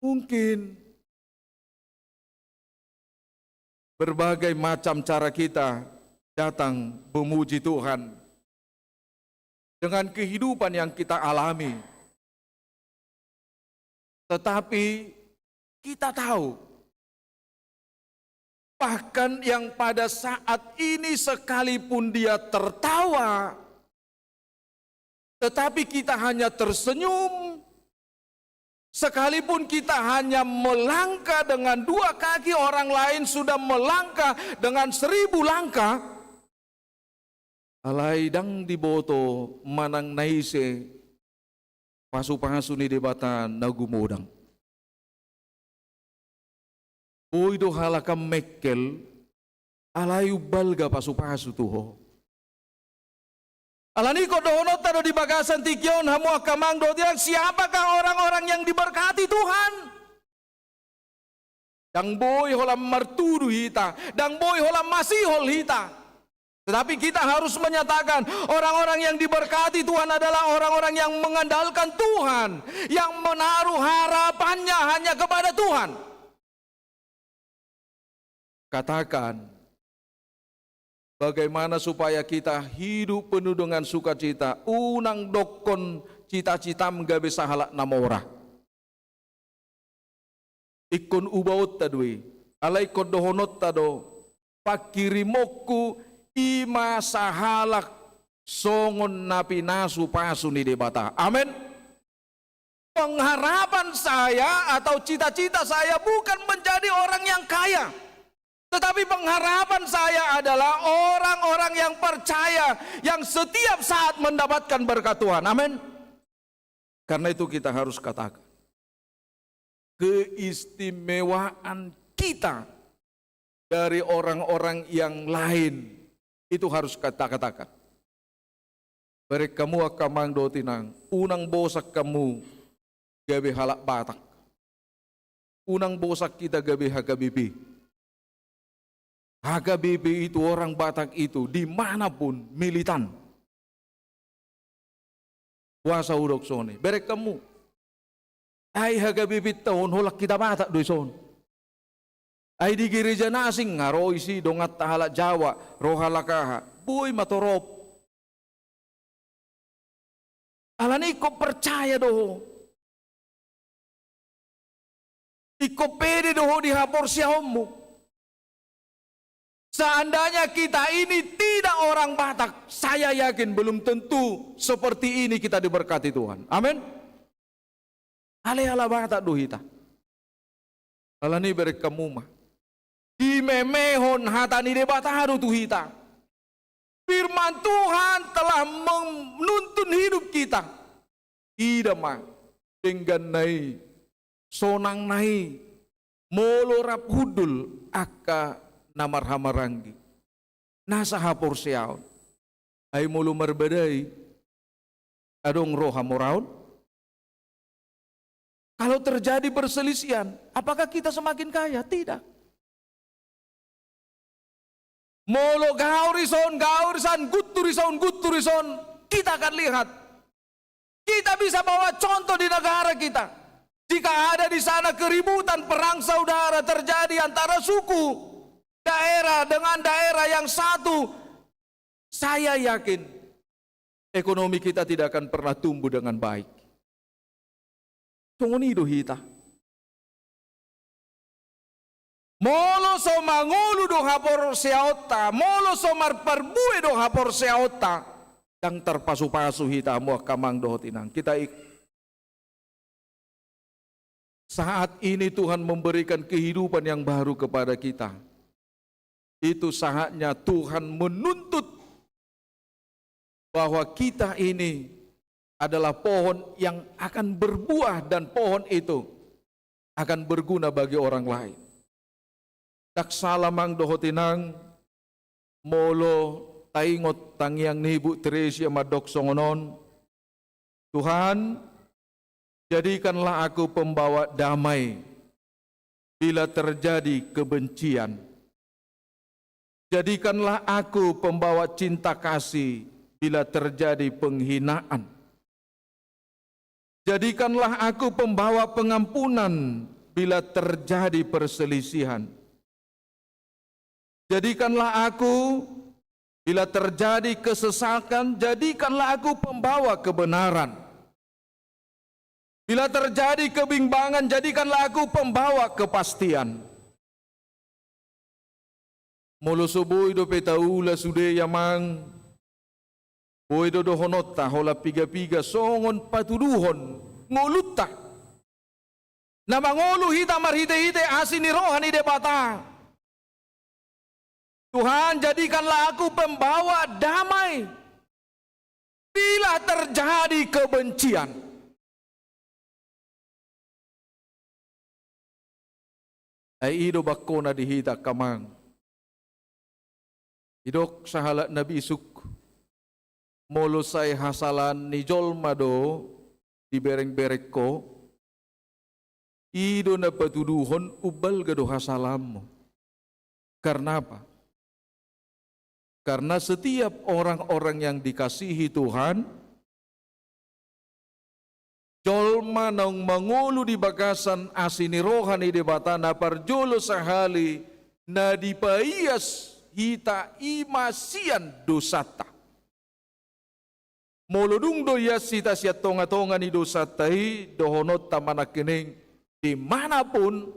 Mungkin berbagai macam cara kita datang memuji Tuhan dengan kehidupan yang kita alami. Tetapi kita tahu, bahkan yang pada saat ini sekalipun dia tertawa, tetapi kita hanya tersenyum, sekalipun kita hanya melangkah dengan dua kaki, orang lain sudah melangkah dengan seribu langkah, alai ndang diboto manang na ise pasu-pasu ni Debata na gumodang. Boi do halak an mengkel, alai umbalga pasu-pasu tu ho. Alani i ingkon dohononta do di bagasan tingki on, hamu angka amang dohot inang, siapakah orang-orang yang diberkati Tuhan? Ndang boi holan martudu hita, ndang boi holan masihol hita. Tetapi kita harus menyatakan, orang-orang yang diberkati Tuhan adalah orang-orang yang mengandalkan Tuhan, yang menaruh harapannya hanya kepada Tuhan. Katakan, bagaimana supaya kita hidup penuh dengan sukacita? Unang dokkon cita-citam gabe sahalak na mora. Ingkon ubaonta do i, alai ingkon dohononta do, panghirimonku i ma sahalak songon na pinasu-pasu ni Debata. Amen. Pengharapan saya atau cita-cita saya bukan menjadi orang yang kaya, tetapi pengharapan saya adalah orang-orang yang percaya, yang setiap saat mendapatkan berkat Tuhan. Amin. Karena itu kita harus katakan, keistimewaan kita dari orang-orang yang lain itu harus kita katakan. Bereng hamu angka amang dohot inang, unang bosan hamu gabe halak Batak. Unang bosan hita gabe H K B P. H K B P itu, orang Batak itu dimanapun militan. Boasa hudok songon i? Bereng hamu. Ai H K B P-nta on holan hita Batak do i son. Ai di gereja na asing nga ro isi donganta halak Jawa, ro halak aha. Boi ma torop. Alani ingkon percaya do ho. Ingkon pede do ho di haporseaonmu. Seandainya kita ini tidak orang Batak, saya yakin belum tentu seperti ini kita diberkati Tuhan. Amin. Alai halak Batak do hita. Alani i bereng hamu ma. Dimemehon hata ni Debata do tu hita. Firman Tuhan telah menuntun hidup kita. Ida ma, dengganna i, sonangna i, molo rap hundul angka na marhahamaranggi. Nasa haporseaon. Ai molo marbadai, adong ro hamoraon? Kalau terjadi perselisihan, apakah kita semakin kaya? Tidak. Molo gaor i son, gaor i san, guntur i son, guntur i son, kita akan lihat. Kita bisa bawa contoh di negara kita. Jika ada di sana keributan, perang saudara terjadi antara suku, daerah dengan daerah yang satu, saya yakin ekonomi kita tidak akan pernah tumbuh dengan baik. Songon i do hita. Molo so mangolu do haporseaonta, molo so marparbue do haporseaonta, ndang tarpasupasu hita, hamu angka amang dohot inang. Kita ik-, saat ini Tuhan memberikan kehidupan yang baru kepada kita. Itu saatnya Tuhan menuntut bahwa kita ini adalah pohon yang akan berbuah dan pohon itu akan berguna bagi orang lain. Ndang sala amang dohot inang, molo taingot tangiang ni Bu Teresia mandok songon on, Tuhan, jadikanlah aku pembawa damai bila terjadi kebencian. Jadikanlah aku pembawa cinta kasih bila terjadi penghinaan. Jadikanlah aku pembawa pengampunan bila terjadi perselisihan. Jadikanlah aku, bila terjadi kesesakan, jadikanlah aku pembawa kebenaran. Bila terjadi kebimbangan, jadikanlah aku pembawa kepastian. Molo so boi dope taula sude i amang, boi do dohononta holan piga-piga songon patuduhon ngolunta. Na mangolu hita marhite-hite asi ni roha ni Debata. Tuhan, jadikanlah aku pembawa damai bila terjadi kebencian. Ai i do bangkona di hita angka amang. Didok sahalak na bisuk, molo sai hasalahan ni jolma do dibereng-bereng ho, i do na patuduhon umbalga do hasalahanmu. Karna apa? Karna setiap orang-orang yang dikasihi Tuhan, jolma naung mangolu di bagasan asi ni roha ni Debata, na parjolo sahali na dipaias hita i ma sian dosanta. Molo dung do ias hita sian tonga-tonga ni dosanta i, dohononta ma nangkining, di mana pun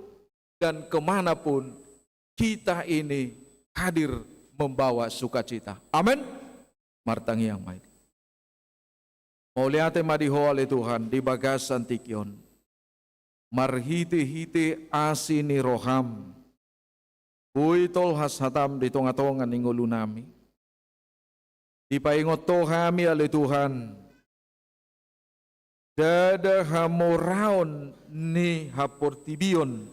dan ke mana pun, kita ini hadir membawa sukacita. Amen. Martangiang ma hita. Mauliate ma di Ho ale Tuhan di bagasan tingki on. Marhite-hite asi ni roham, boi tolhas hatam di tonga-tonga ni ngolunami. Dipaingot Ho hami ale Tuhan, ndada hamoraon ni haportibion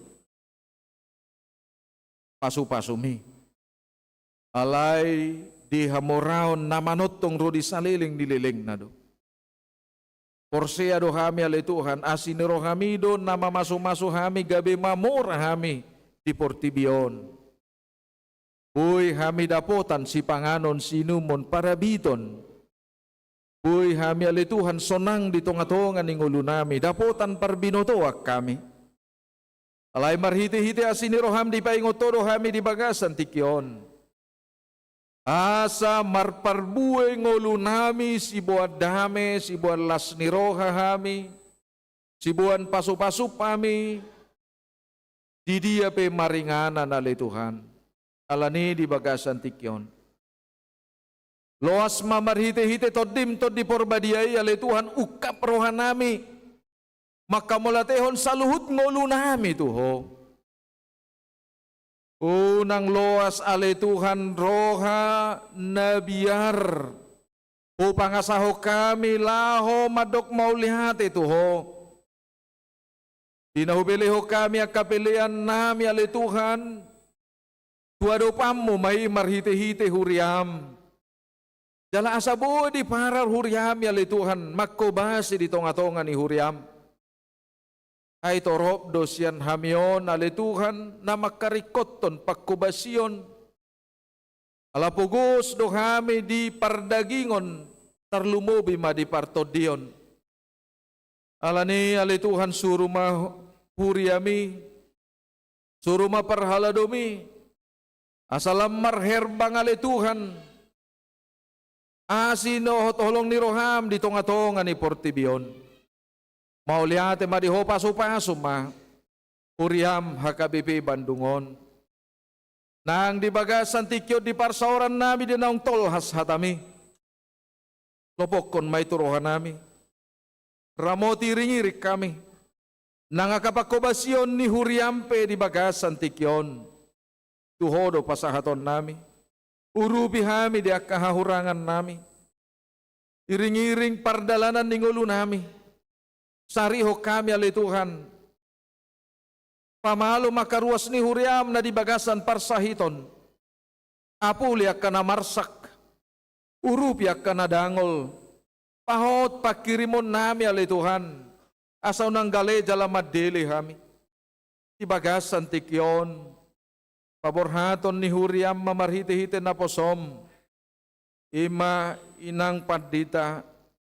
pasu-pasumi. Alai di hamoraon na manongtong ro di saleleng ni lelengna do. Porsea do hami ale Tuhan, asi ni rohami do na mamasu-masu hami gabe mamora hami di portibi on. Boi hami dapotan sipanganon siinumon parabiton. Boi hami ale Tuhan sonang di tonga-tonga ni ngolunami, dapotan parbinotoan hami. Alai marhite-hite asi ni roham dipaingot Ho do hami di bagasan tingki on. Asa marparbue ngolunami siboan dame, siboan las ni roha hami, siboan pasu-pasu hami, di dia pe maringanan ale Tuhan. Alani di bagasan tingki on. Loas ma marhite-hite Tondim, Tondi Porbadia i ale Tuhan, ungkap rohanami. Manghamauliatehon saluhut ngolunami tu Ho. Unang loas ale Tuhan roha na biar hupangasahon hami laho mandok mauliate tu Ho. Di na hubelehon hami angka peleannami ale Tuhan, tu adopanmu ma i marhite-hite huriam. Jala asa boi diparar huriami ale Tuhan, manghobasi di tonga-tonga ni huriam. Ai torop do sian hami on ale Tuhan, na mangkaringkothon panghobasion. Ala pogos do hami di pardagingon, tarlumobi ma di partondion. Alani ale Tuhan suru ma huriami, suru ma parhaladomi, asa lam marherbang ale Tuhan, asi dohot holong ni roham di tonga-tonga ni portibi on. Mauliate ma di Ho, pasu-pasu ma huriam H K B P Bandung on. Nang di bagasan tingki on di parsaorannami di naung tolhas hatami. Lopokkon ma i tu rohanami. Ramoti iring-iring hami. Nang angka panghobasion ni huriam pe di bagasan tingki on, tu Ho do pasahatonnami. Urupi hami di angka hahurangannami. iring-iring pardalanan ni ngolunami, sarihon hami ale Tuhan, pamalum angka ruas ni huriaM na di bagasan parsahiton, apuli angka na marsak, urupi angka na dangol, pahot panghirimonnami ale Tuhan, asa unang gale jala mandele hami. Di bagasan tingki on, paborhaton ni huriaM ma marhite-hite naposoM, i ma inang pandita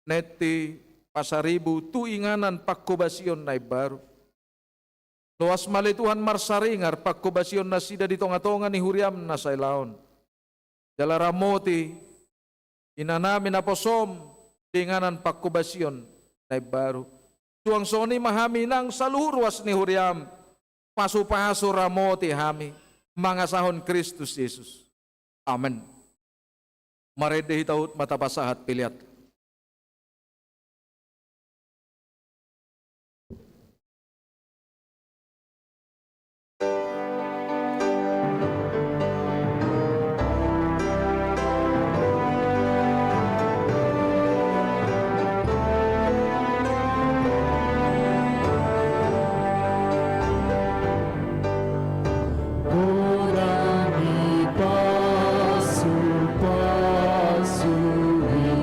Netti Pasaribu tu inganan panghobasion na imbaru. Loas ma ale Tuhan marsaringar panghobasion nasida di tonga-tonga ni huriaM na sailaon. Jala ramoti inanami naposoM di inganan panghobasion na imbaru. Suang songon i ma hami nang saluhut ruas ni huriaM, pasu-pasu ramoti hami, mangasahon Kristus Jesus. Amen. Marende hita huhut ma tapasahat pelean. Godang ni pasu-pasu i.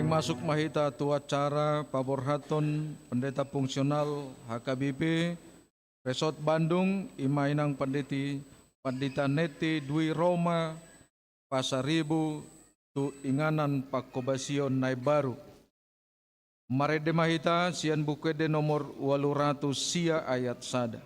Masuk ma hita tu acara paborhaton pendeta fungsional H K B P Resort Bandung, i ma inang panditi, Pandita Neti Dwi Roma Pasaribu, tu inganan pangkobasion na imbaru. Marende ma hita sian Buku Ende nomor ualu ratus sia ayat sada.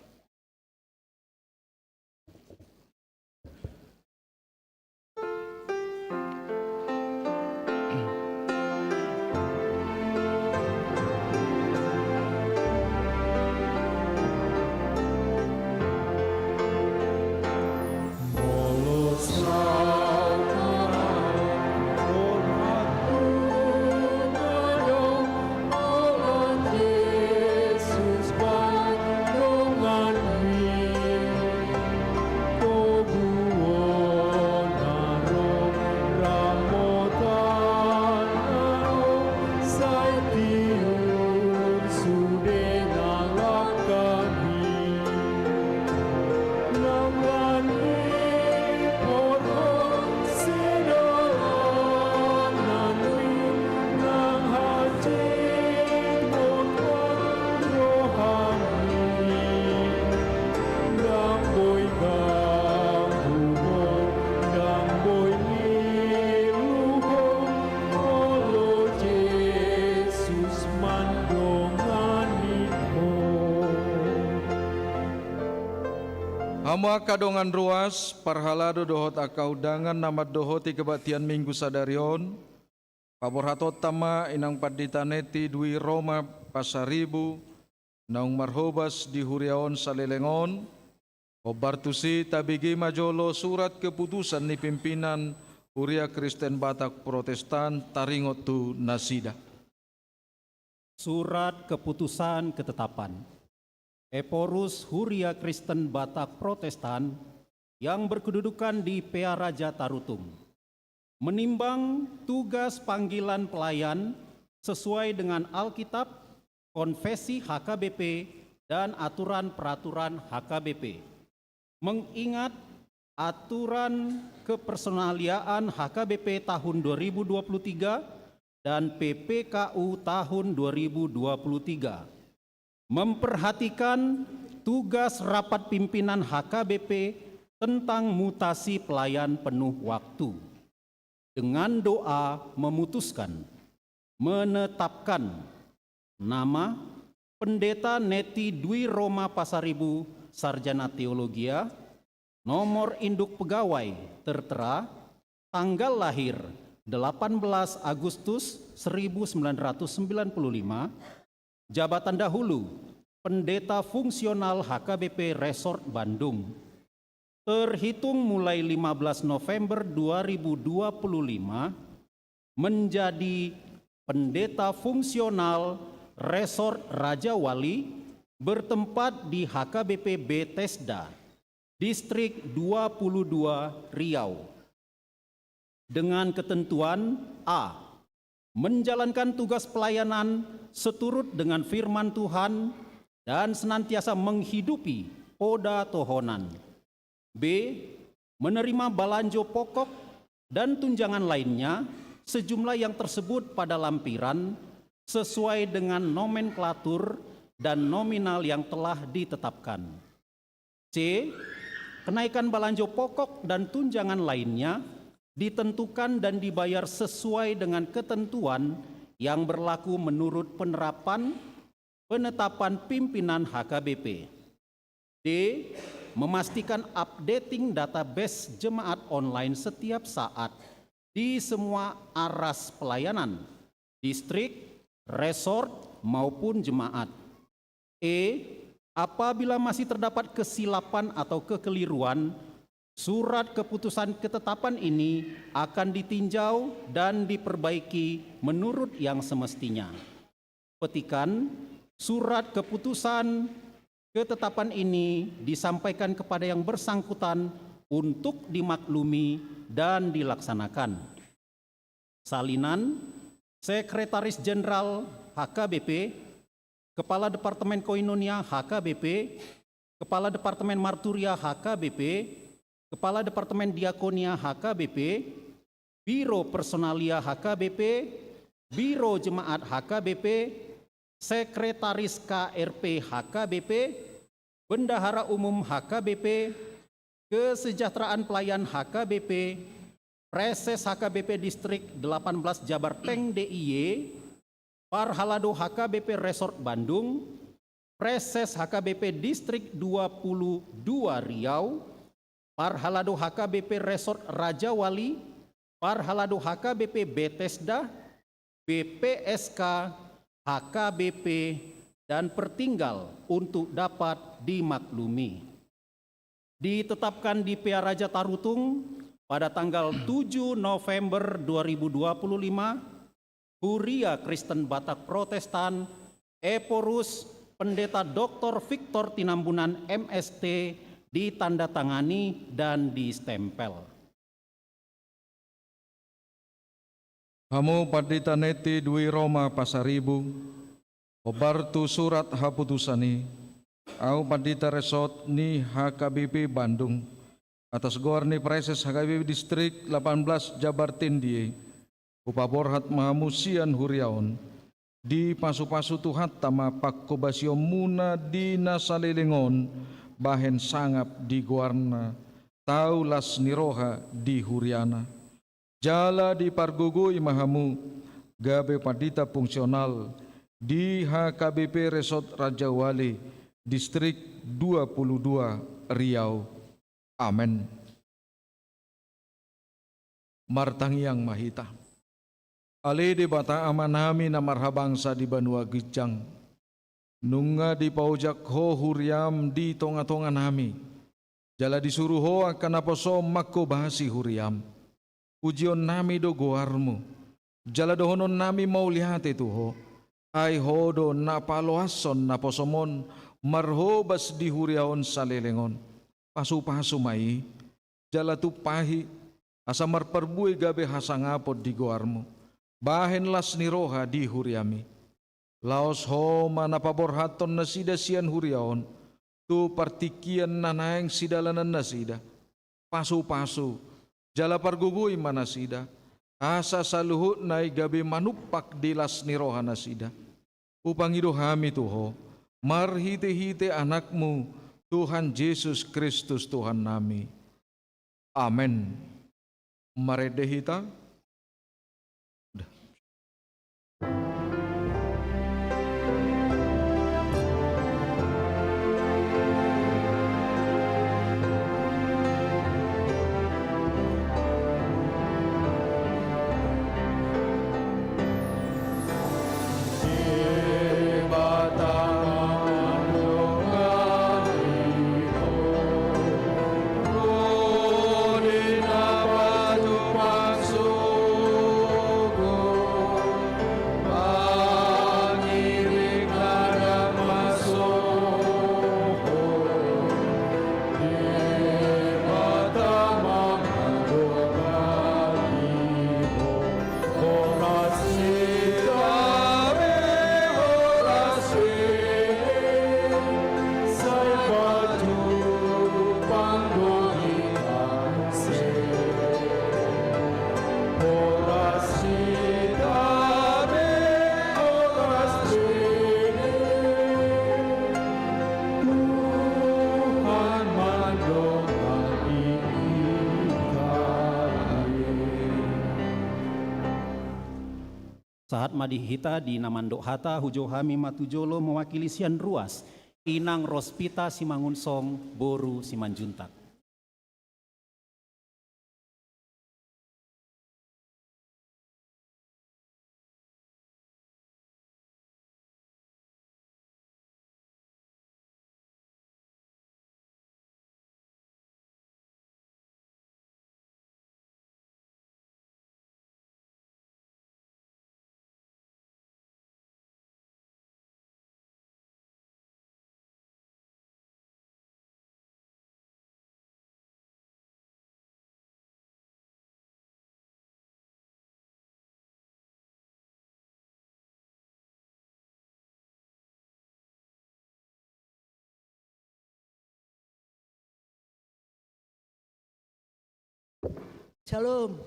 Hamu angka dongan ruas, parhalado dohot angka undangan na mandohoti kebaktian Minggu sadari on, paborhatonta ma inang Pandita Neti Dwi Roma Pasaribu, naung marhobas di huria on saleleng on. Hombar tusi, tabege ma jolo surat keputusan ni pimpinan Huria Kristen Batak Protestan, taringot tu nasida. Surat keputusan ketetapan. Ephorus Huria Kristen Batak Protestan yang berkedudukan di Pearaja Tarutung, menimbang tugas panggilan pelayan sesuai dengan Alkitab, konfesi H K B P, dan aturan peraturan H K B P. Mengingat aturan kepersonaliaan H K B P tahun dua ribu dua puluh tiga dan P P K U tahun dua ribu dua puluh tiga. Memperhatikan tugas rapat pimpinan H K B P tentang mutasi pelayan penuh waktu. Dengan doa memutuskan, menetapkan nama Pendeta Neti Dwi Roma Pasaribu, Sarjana Teologia, nomor induk pegawai tertera, tanggal lahir delapan belas Agustus seribu sembilan ratus sembilan puluh lima, jabatan dahulu Pendeta Fungsional H K B P Resort Bandung. Terhitung mulai lima belas November dua ribu dua puluh lima, menjadi Pendeta Fungsional Resort Raja Wali bertempat di H K B P Bethesda, Distrik dua puluh dua, Riau. Dengan ketentuan: A. Menjalankan tugas pelayanan seturut dengan firman Tuhan dan senantiasa menghidupi poda tohonan. B. Menerima balanjo pokok dan tunjangan lainnya sejumlah yang tersebut pada lampiran sesuai dengan nomenklatur dan nominal yang telah ditetapkan. C. Kenaikan balanjo pokok dan tunjangan lainnya ditentukan dan dibayar sesuai dengan ketentuan yang berlaku menurut penerapan penetapan pimpinan H K B P. D. Memastikan updating database jemaat online setiap saat di semua aras pelayanan, distrik, resort, maupun jemaat. E. Apabila masih terdapat kesilapan atau kekeliruan, surat keputusan ketetapan ini akan ditinjau dan diperbaiki menurut yang semestinya. Petikan: surat keputusan ketetapan ini disampaikan kepada yang bersangkutan untuk dimaklumi dan dilaksanakan. Salinan: Sekretaris Jenderal H K B P, Kepala Departemen Koinonia H K B P, Kepala Departemen Marturia H K B P, Kepala Departemen Diakonia H K B P, Biro Personalia H K B P, Biro Jemaat H K B P, Sekretaris K R P H K B P, Bendahara Umum H K B P, Kesejahteraan Pelayan H K B P, Preses H K B P Distrik delapan belas Jabarteng D I Y, Parhalado H K B P Resort Bandung, Preses H K B P Distrik dua puluh dua Riau, Parhalado H K B P Resort Raja Wali, Parhalado H K B P Bethesda, B P S K, H K B P, dan Pertinggal untuk dapat dimaklumi. Ditetapkan di Pearaja Tarutung pada tanggal tujuh November dua ribu dua puluh lima, Huria Kristen Batak Protestan, Ephorus Pendeta Doktor Victor Tinambunan M S T, ditandatangani dan distempel. Hamu pandita Neti Dwi Roma Pasaribu, hombar tu surat haputusan i, ahu pandita resort ni H K B P Bandung, atas goar ni Preses H K B P Distrik delapan belas Jabarteng D I Y, hupaborhat ma hamu sian huria on, dipasupasu Tuhanta ma panghobasionmuna di na saleleng on, bahen sangap di goarna, tau las ni roha di huriana. Jala dipargogoi ma hamu gabe pandita fungsional di H K B P Resort Raja Wali, Distrik dua puluh dua Riau. Amen. Martangiang ma hita. Ale Debata Amanami na marhabangsa di banua ginjang, nunga dipaojak Ho huriam di tongatonganami, jala disuru Ho angka naposoM manghobasi huriam. Pujionnami do goarMu, jala dohononnami mauliate tu Ho, ai Ho do na paloashon naposoM on marhobas di huria on saleleng on. Pasupasu ma i, jala tumpahi, asa marparbue gabe hasangapon di goarMu, bahen las ni roha di huriami. Laos Ho ma na paborhathon nasida sian huria on, tu partingkian na naeng sidalanan nasida. Pasupasu, jala pargogoi ma nasida, asa saluhutna i gabe manumpak di las ni roha nasida. Hupangido hami tu Ho, marhitehite AnakMu, Tuhan Jesus Kristus Tuhannami. Amen. Marende hita. Sahat ma di hita di na mandok hata, hujou hami ma tu jolo mewakili sian ruas, Inang Rospita Simangunsong boru Simanjuntak. Shalom.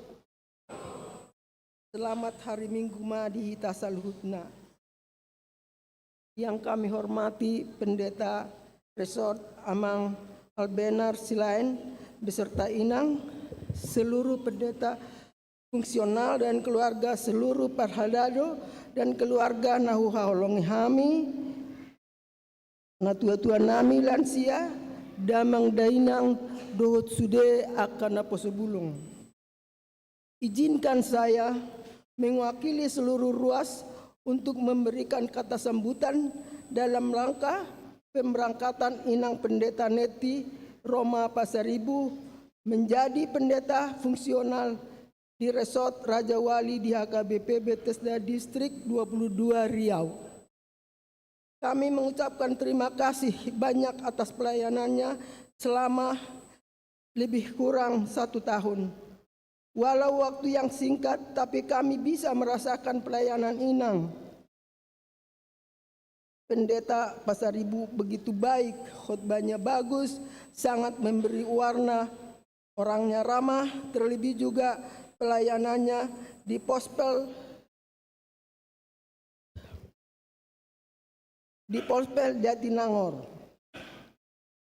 Selamat hari Minggu ma di hita saluhutna. Yang kami hormati Pendeta Resort Amang Albenar Silaen beserta inang, seluruh pendeta fungsional dan keluarga, seluruh parhalado dan keluarga na huhaholongi hami, natuatuanami lansia, damang dainang dohot sude angka naposo bulung. Izinkan saya mewakili seluruh ruas untuk memberikan kata sambutan dalam rangka pemberangkatan Inang Pendeta Neti Roma Pasaribu menjadi pendeta fungsional di Resort Raja Wali di H K B P Bethesda Distrik dua puluh dua Riau. Kami mengucapkan terima kasih banyak atas pelayanannya selama lebih kurang satu tahun. Walau waktu yang singkat, tapi kami bisa merasakan pelayanan Inang Pendeta Pasaribu begitu baik, khotbahnya bagus, sangat memberi warna, orangnya ramah, terlebih juga pelayanannya di pospel di Pospel Jatinangor.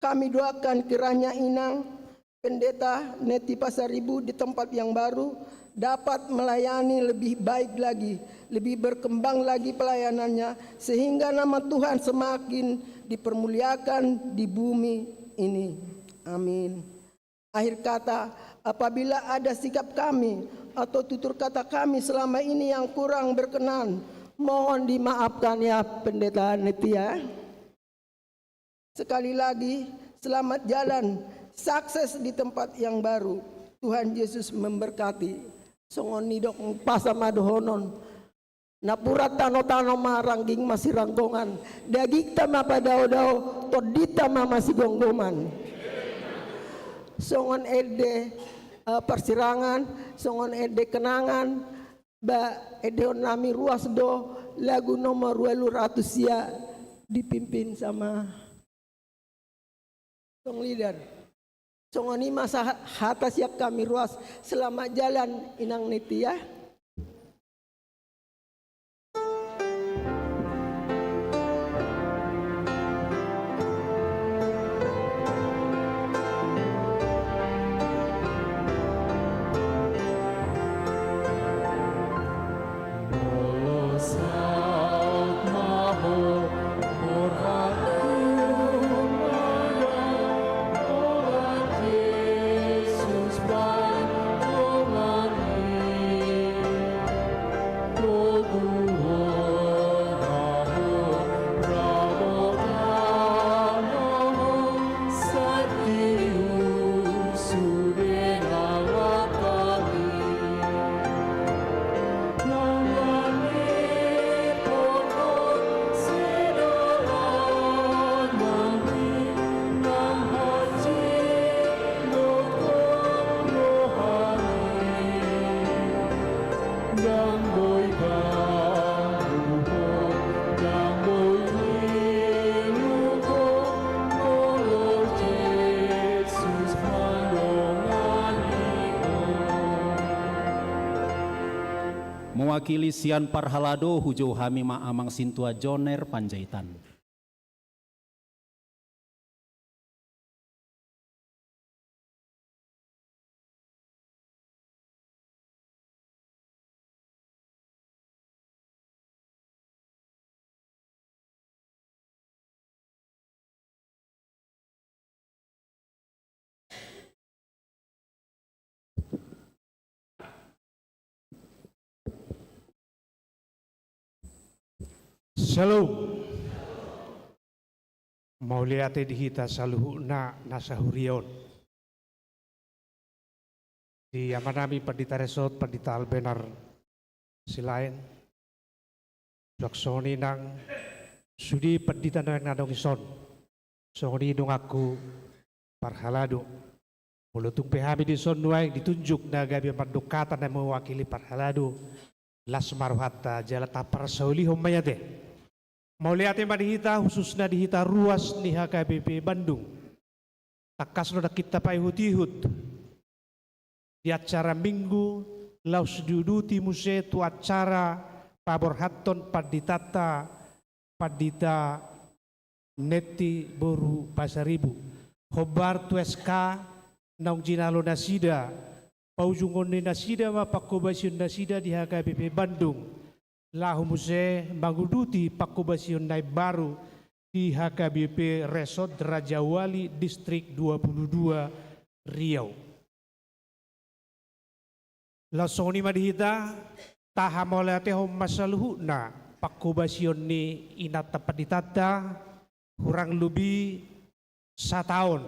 Kami doakan kiranya Inang Pendeta Neti Pasaribu di tempat yang baru dapat melayani lebih baik lagi, lebih berkembang lagi pelayanannya, sehingga nama Tuhan semakin dipermuliakan di bumi ini. Amin. Akhir kata, apabila ada sikap kami atau tutur kata kami selama ini yang kurang berkenan, mohon dimaafkan ya, Pendeta Neti, ya. Sekali lagi, selamat jalan, sukses di tempat yang baru. Tuhan Yesus memberkati. Songon nidok pasa ma dohonon. Napuran tanotano ma, rangging masiranggongan, dagingta ma padaodao, tondinta ma masigomgoman. Songon ende, eh, parsirangan, songon ende kenangan, ba endehonnami ruas do lagu nomor ualu ratus sia dipimpin sama Song leader. Songon i ma sa-, hata sian hami ruas. Selamat jalan, Inang Neti, ya. Mewakili sian parhalado, hujou hami ma Amang Sintua Joner Panjaitan. Shalom. Mauliate di hita saluhutna na sahuria on. Di amanami Pandita Resort, Pandita Albenar Silaen. Suang songon i nang sude pandita na naeng na adong dison. Songon i donganku parhalado. Molo tung pe hami dison nuaeng ditunjuk na gabe mandok hata na mewakili parhalado, las ma rohanta jala taparsaulihon ma i ate. Mauliate ma di hita, khususna di hita ruas ni H K B P Bandung. Tangkas do nangkin tapaihut-ihut di acara Minggu laos diuduti muse tu acara paborhathon panditanta, Pandita Netti boru Pasaribu. Hombar tu S K naung jinalo nasida, paujungon ni nasida ma pangkobasion nasida di H K B P Bandung, laho muse manguduti pangkobasion na imbaru di H K B P Resort Rajawali Distrik dua puluh dua Riau. Laos songon i ma di hita, tahamauliatehon ma saluhutna pangkobasion ni inanta panditanta, hurang lobi sataon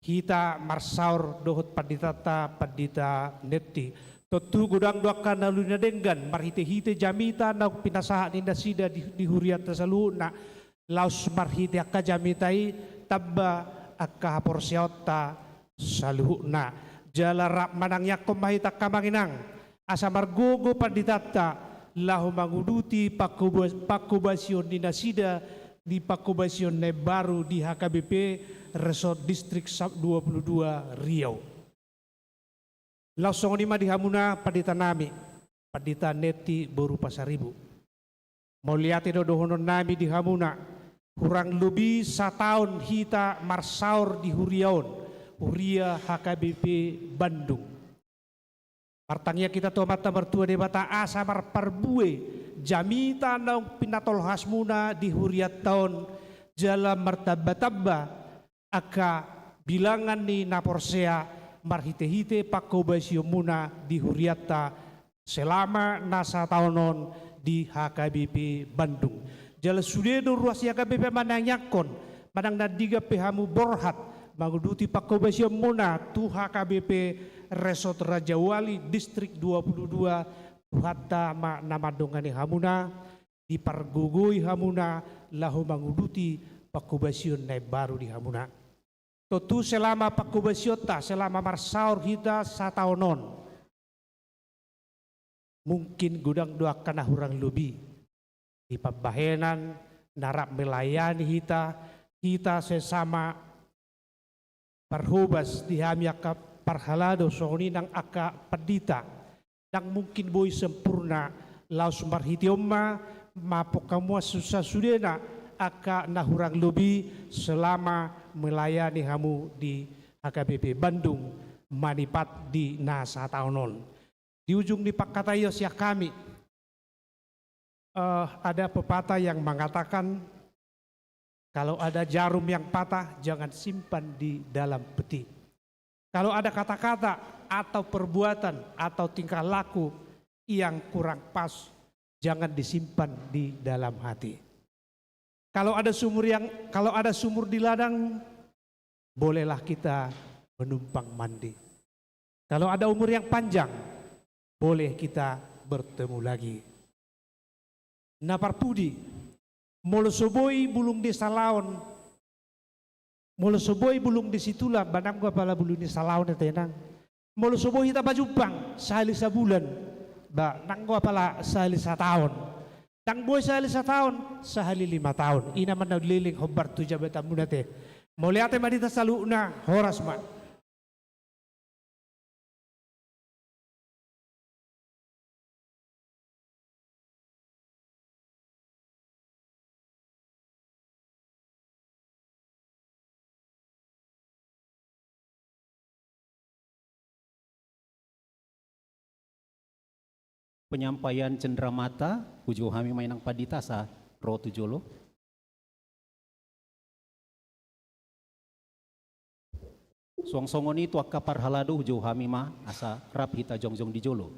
hita marsaor dohot panditanta, Pandita Netti. Tontu godang do angka na uli na denggan marhitehite jamita naung pinasahat ni nasida di, di hurianta saluhutna, laos marhite angka jamita i tamba angka haporseaonta saluhutna. Jala rap manangiangkon ma hita angka amang inang, asa margogo panditanta laho manguduti pangkoba-, pangkobasion ni nasida di pangkobasion na imbaru di H K B P Resort Distrik sa-, dua puluh dua Riau. Laos songon i ma di hamuna pandita nami, Pandita Netti boru Pasaribu. Mauliate do dohonon nami di hamuna, hurang lobi sataon hita marsaor di huria on, huria H K B P Bandung. Martangiang hita tu Amanta Martua Debata asa marparbue jamita naung pinatolhasmuna di hurianta on, jala martamba-tamba angka bilangan ni na porsea marhite-hite pangkobasionmuna di hurianta selama na sataon on di H K B P Bandung. Jala sude do ruas ni H K B P manangiangkon, manang na andigan pe hamu borhat manguduti pangkobasionmuna tu H K B P Resort Rajawali Distrik dua puluh dua, Tuhanta ma na mandongani hamuna, dipargogoi hamuna laho manguduti pangkobasion na imbaru di hamuna. Tontu selama pangkobasionta, selama marsaor hita sataon on, mungkin godang do angka na hurang lobi di pambahenan na rap melayani hita, hita sesama parhobas di hami angka parhalado, songon i nang angka pandita. Ndang mungkin boi sempurna, laos marhite on ma, ma pongkamuan sasudena angka na hurang lobi selama melayani hamu di H K B P Bandung manipat di na sataon on. Di ujung ni pangkataion sian hami, eh, ada pepatah yang mengatakan, kalau ada jarum yang patah, jangan simpan di dalam peti. Kalau ada kata-kata atau perbuatan atau tingkah laku yang kurang pas, jangan disimpan di dalam hati. Kalau ada sumur yang, kalau ada sumur di ladang, bolehlah kita menumpang mandi. Kalau ada umur yang panjang, boleh kita bertemu lagi. Na parpudi, molo so boi bulung di salaon, molo so boi bulung di situlan, ba nanggo apala bulung di salaon, ate, nang. Molo so boi hita pajumpang sahali sabulan, ba nanggo apala sahali sataon. Ndang boi sahali sataon, sahali lima taon. I ma na leleng hombar tu jabatanmuna, ate. Mauliate ma di hita saluhutna, horas ma. Penyampaian cenderamata, hujou hami ma inang pandita asa ro tu jolo. Suang songon i tu angka parhalado, hujou hami ma asa rap hita jongjong di jolo.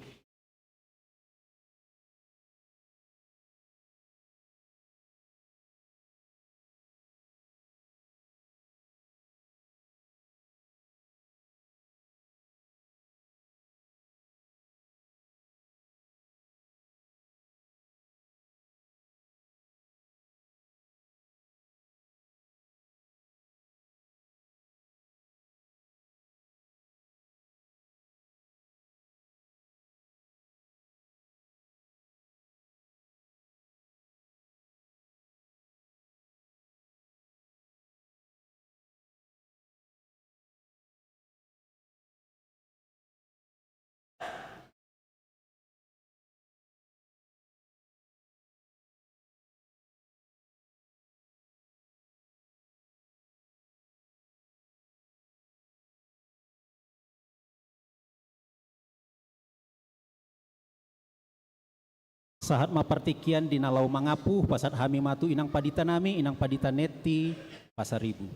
Sahat ma partingkian di na laho mangampu, pasahat hami ma tu inang pandita nami, inang pandita Neti Pasaribu.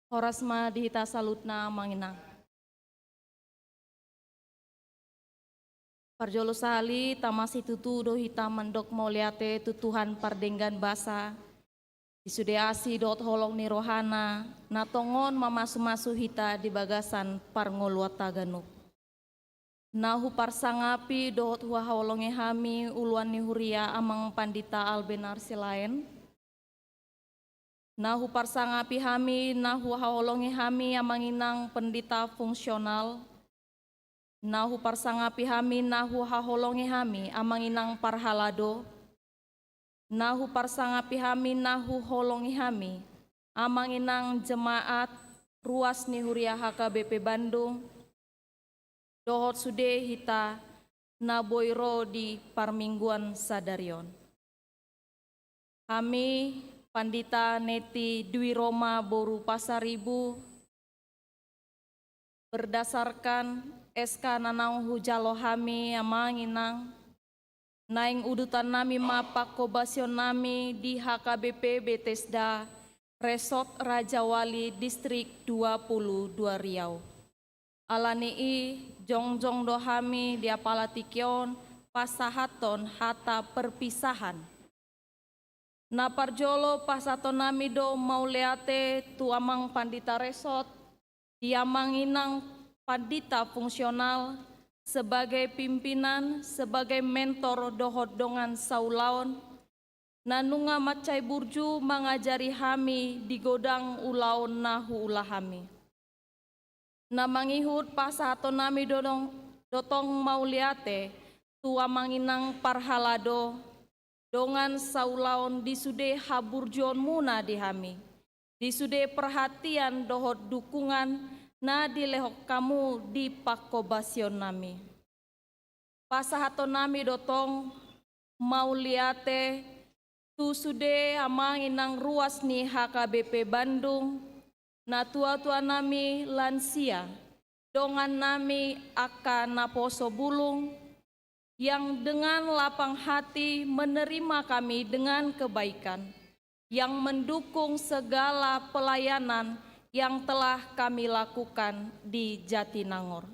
Horas ma di hita saluhutna, amang inang. Parjolo sahali, tama situtu do hita mandok mauliate tu Tuhan pardenggan basa, di sude asi dohot holong ni rohana, na tongon mamasumasu hita di bagasan parngoluanta ganup. Na huparsangapi dohot huhaholongi hami uluan ni huria, amang pandita Albenar Silaen. Na huparsangapi hami, na huhaholongi hami, amang inang pandita fungsional. Na huparsangapi hami, na huhaholongi hami, amang inang parhalado. Na huparsangapi hami, na huholongi hami, amang inang jemaat ruas ni huria H K B P Bandung, dohot sude hita na boi ro di parmingguan sadari on. Hami, pandita Neti Dwi Roma boru Pasaribu, berdasarkan S K na naung hujalo hami, amang inang, naeng udutan nami ma pangkobasion nami di H K B P Betesda, Resort Rajawali, Distrik dua puluh dua Riau. Ala ni i, jongjong do hami di apala tingki on pasahathon hata perpisahan. Na parjolo, pasahaton nami do mauliate tu amang pandita Resort, di amang inang pandita fungsional, sebagai pimpinan, sebagai mentor dohot dongan saulaon, na nunga mansai burju mangajari hami di godang ulaon na huula hami. Na mangihut, pasahaton nami do tong, do tong mauliate tu amang inang parhalado, dongan saulaon, di sude haburjuonmuna di hami, di sude perhatian dohot dukungan na dilehon hamu di pangkobasion nami. Pasahaton nami do tong mauliate tu sude amang inang ruas ni H K B P Bandung, natuatua nami, lansia, dongan nami angka naposo bulung, yang dengan lapang hati menerima kami dengan kebaikan, yang mendukung segala pelayanan yang telah kami lakukan di Jatinangor.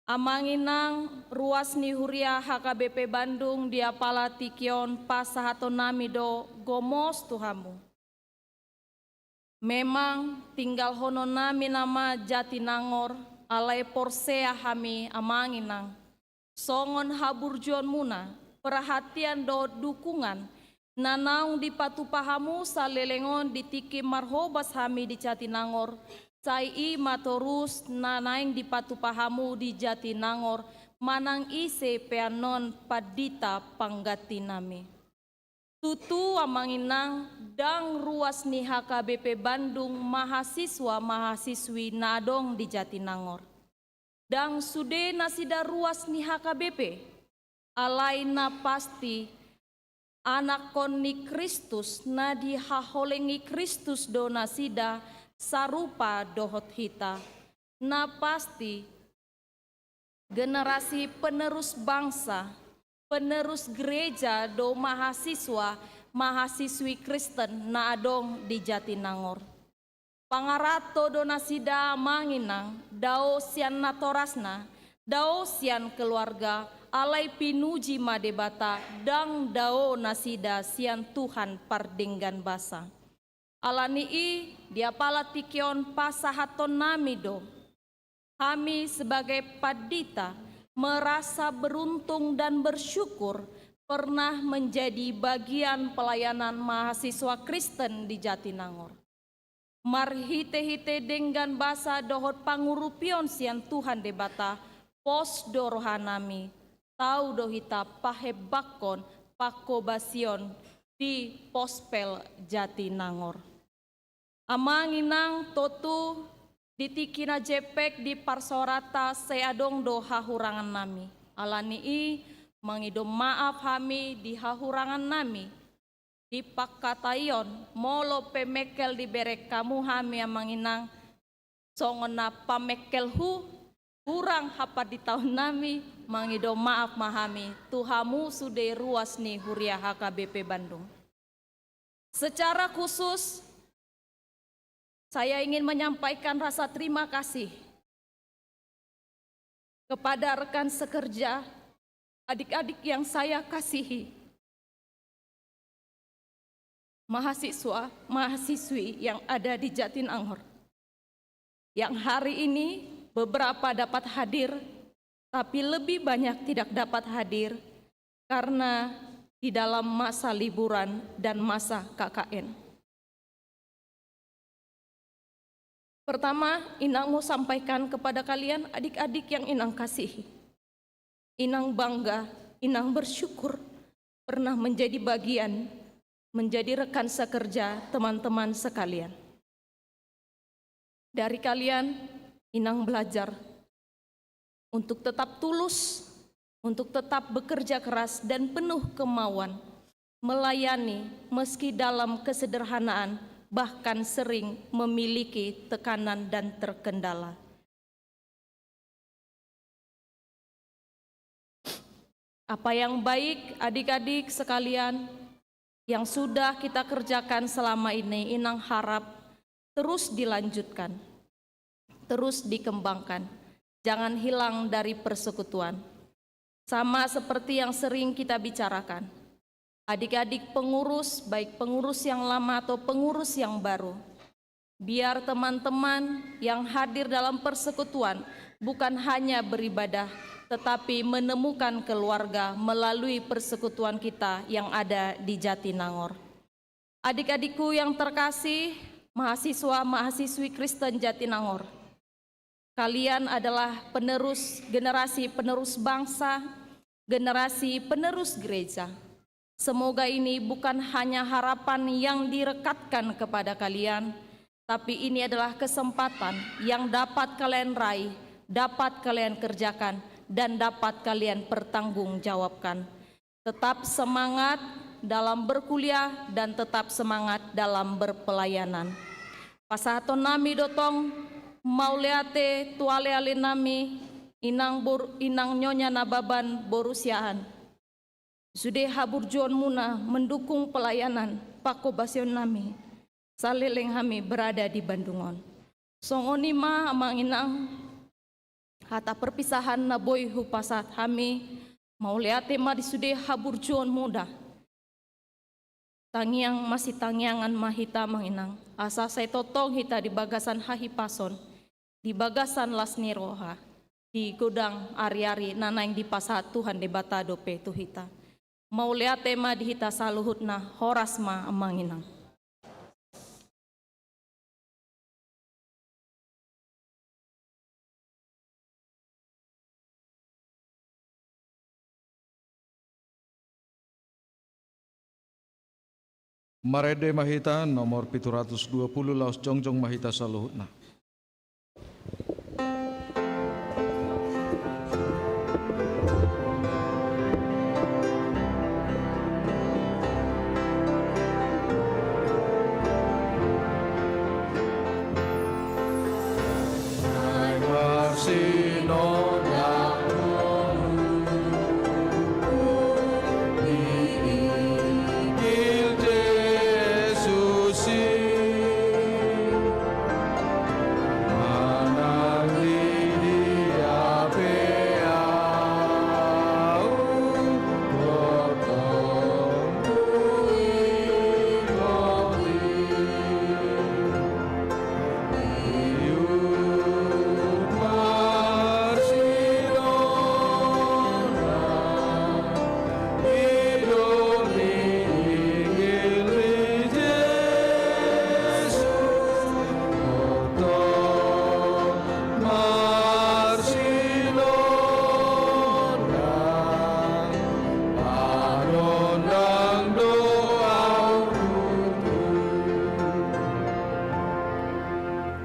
Amang inang ruas ni huria H K B P Bandung, di apala tingki on pasahaton nami do gomos tu hamu. Memang tinggalhonon nami nama Jatinangor, alai porsea hami, amang inang, songon haburjuonmuna, perhatian dohot dukungan na naung dipatupa hamu saleleng on di tingki marhobas hami di Jatinangor, sai i ma torus na naeng dipatupa hamu di Jatinangor, manang ise pe annon pandita pangganti nami. Tutu, amang inang, ndang ruas ni H K B P Bandung mahasiswa mahasiswi na adong di Jatinangor. Ndang sude nasida ruas ni H K B P, alai na pasti anakkon ni Kristus, na dihaholongi Kristus do nasida sarupa dohot hita. Na pasti generasi penerus bangsa, penerus gereja do mahasiswa, mahasiswi Kristen na adong di Jatinangor. Pangaranto do nasida, amang inang, dao sian natorasna, dao sian keluarga, alai pinuji ma Debata, ndang dao nasida sian Tuhan pardenggan basa. Ala ni i, di apala tingki on pasahaton nami do. Hami sebagai pandita merasa beruntung dan bersyukur pernah menjadi bagian pelayanan mahasiswa Kristen di Jatinangor. Marhitehite denggan basa dohot pangurupion sian Tuhan Debata, pos do rohanami, tau do hita pahembangkon pangkobasion di Pospel Jatinangor. Amang inang, tontu di tingki na jempek di parsaoranta sai adong do hahurangannami. Ala ni i, mangido maaf hami di hahurangan nami, di pangkataion, molo pe mengkel dibereng hamu hami amang inang, songon na pamengkelhu, hurang hapanditaon nami, mangido maaf ma hami tu hamu sude ruas ni huria H K B P Bandung. Secara khusus, saya ingin menyampaikan rasa terima kasih kepada rekan sekerja, adik-adik yang saya kasihi, mahasiswa, mahasiswi yang ada di Jatinangor, yang hari ini beberapa dapat hadir, tapi lebih banyak tidak dapat hadir karena di dalam masa liburan dan masa K K N. Pertama, Inang mau sampaikan kepada kalian adik-adik yang Inang kasihi. Inang bangga, Inang bersyukur pernah menjadi bagian, menjadi rekan sekerja teman-teman sekalian. Dari kalian, Inang belajar untuk tetap tulus, untuk tetap bekerja keras dan penuh kemauan melayani meski dalam kesederhanaan, bahkan sering memiliki tekanan dan terkendala. Apa yang baik, adik-adik sekalian, yang sudah kita kerjakan selama ini, Inang harap terus dilanjutkan, terus dikembangkan. Jangan hilang dari persekutuan. Sama seperti yang sering kita bicarakan, adik-adik pengurus, baik pengurus yang lama atau pengurus yang baru, biar teman-teman yang hadir dalam persekutuan bukan hanya beribadah, tetapi menemukan keluarga melalui persekutuan kita yang ada di Jatinangor. Adik-adikku yang terkasih, mahasiswa-mahasiswi Kristen Jatinangor, kalian adalah penerus, generasi penerus bangsa, generasi penerus gereja. Semoga ini bukan hanya harapan yang direkatkan kepada kalian, tapi ini adalah kesempatan yang dapat kalian raih, dapat kalian kerjakan, dan dapat kalian pertanggungjawabkan. Tetap semangat dalam berkuliah dan tetap semangat dalam berpelayanan. Pasahaton nami do tong mauliate tu ale-ale nami, Inang bor-, Inang Nyonya Nababan boru Siahaan. Sude haburjuonmuna mendukung pelayanan pangkobasion nami saleleng hami berada di Bandung on. Songon i ma amang inang hata perpisahan na boi hupasahat hami, mauliate ma di sude haburjuonmuna. Tangiang masitangiangan ma hita amang inang, asa sai tongtong hita di bagasan hahipason, di bagasan las ni roha, di godang ari-ari na naeng dipasahat Tuhan Debata dope tu hita. Mauliate ma di hita saluhutna, horas ma amang inang. Marende ma hita, nomor pitu ratus dua puluh, laos jongjong ma hita saluhutna.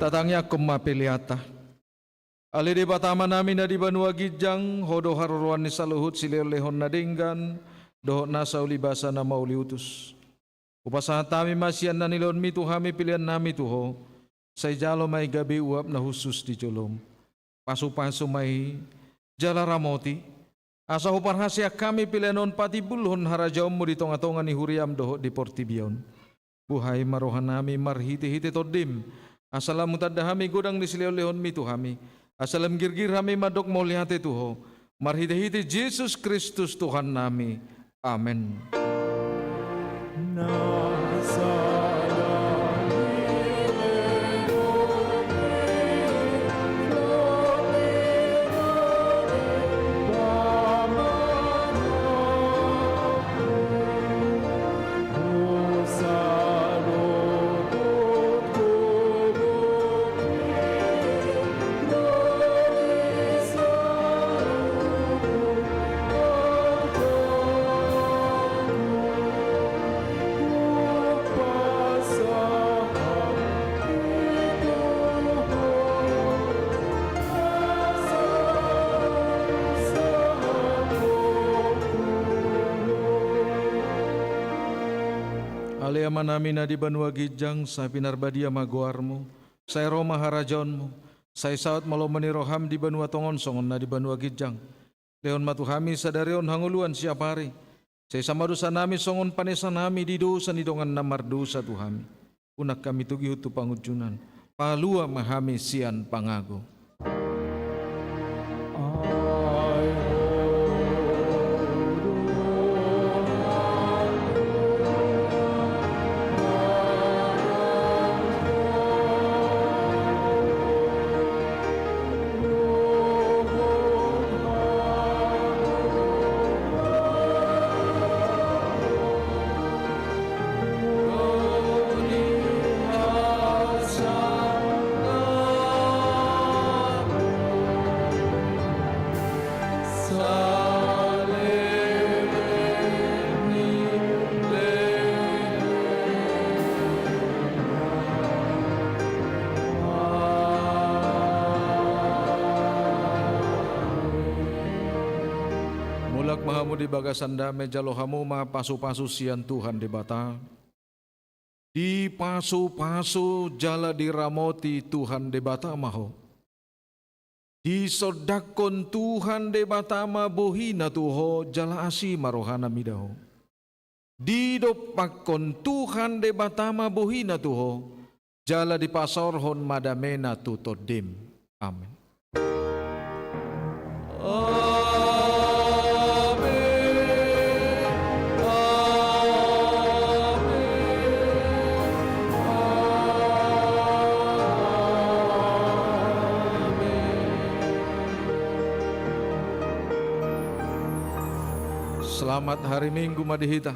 Tatangiangkon ma peleanta. Ale Debata Amanami na di banua ginjang, Ho do haroroan ni saluhut silehonlehon na denggan dohot nasa ulibasa na mauliutus. Hupasahat hami ma sian na nilehonMi tu hami peleannami tu Ho, sai jalo ma i gabe uap na hushus di jolom. Pasupasu ma i jala ramoti, asa huparhaseang hami pelean on patimbulhon harajaonMu di tongatonga ni huriaM dohot di portibi on. Buhai ma rohanami marhitehite TondiM, asa lam hutanda hami godang ni silehonlehonMi tu hami, asa lam girgir hami mandok mauliate tu Ho, marhitehite Jesus Kristus Tuhannami. Amen. Ale Amanami na di banua ginjang, sai pinarbadia ma goarMu, sai ro ma harajaonMu, sai saut ma lomo ni rohaM di banua tonga on songon na di banua ginjang. Lehon ma tu hami sadari on hangoluan siapari. Sesa ma dosanami songon panesanami di dosa ni dongan na mardosa tu hami. Unang hami togihon tu pangunjunan. Palua ma hami sian pangago. Mulak ma hamu di bagasan dame, jalo hamu ma pasupasu sian Tuhan Debata. Dipasupasu jala diramoti Tuhan Debata ma ho. Disondangkon Tuhan Debata ma bohiNa tu ho jala asi ma rohaNa mida ho. Didompakkon Tuhan Debata ma bohiNa tu ho, jala dipasaorhon ma dameNa tu tondim. Amen. Amen. Amen. Amen. Selamat hari Minggu ma di hita.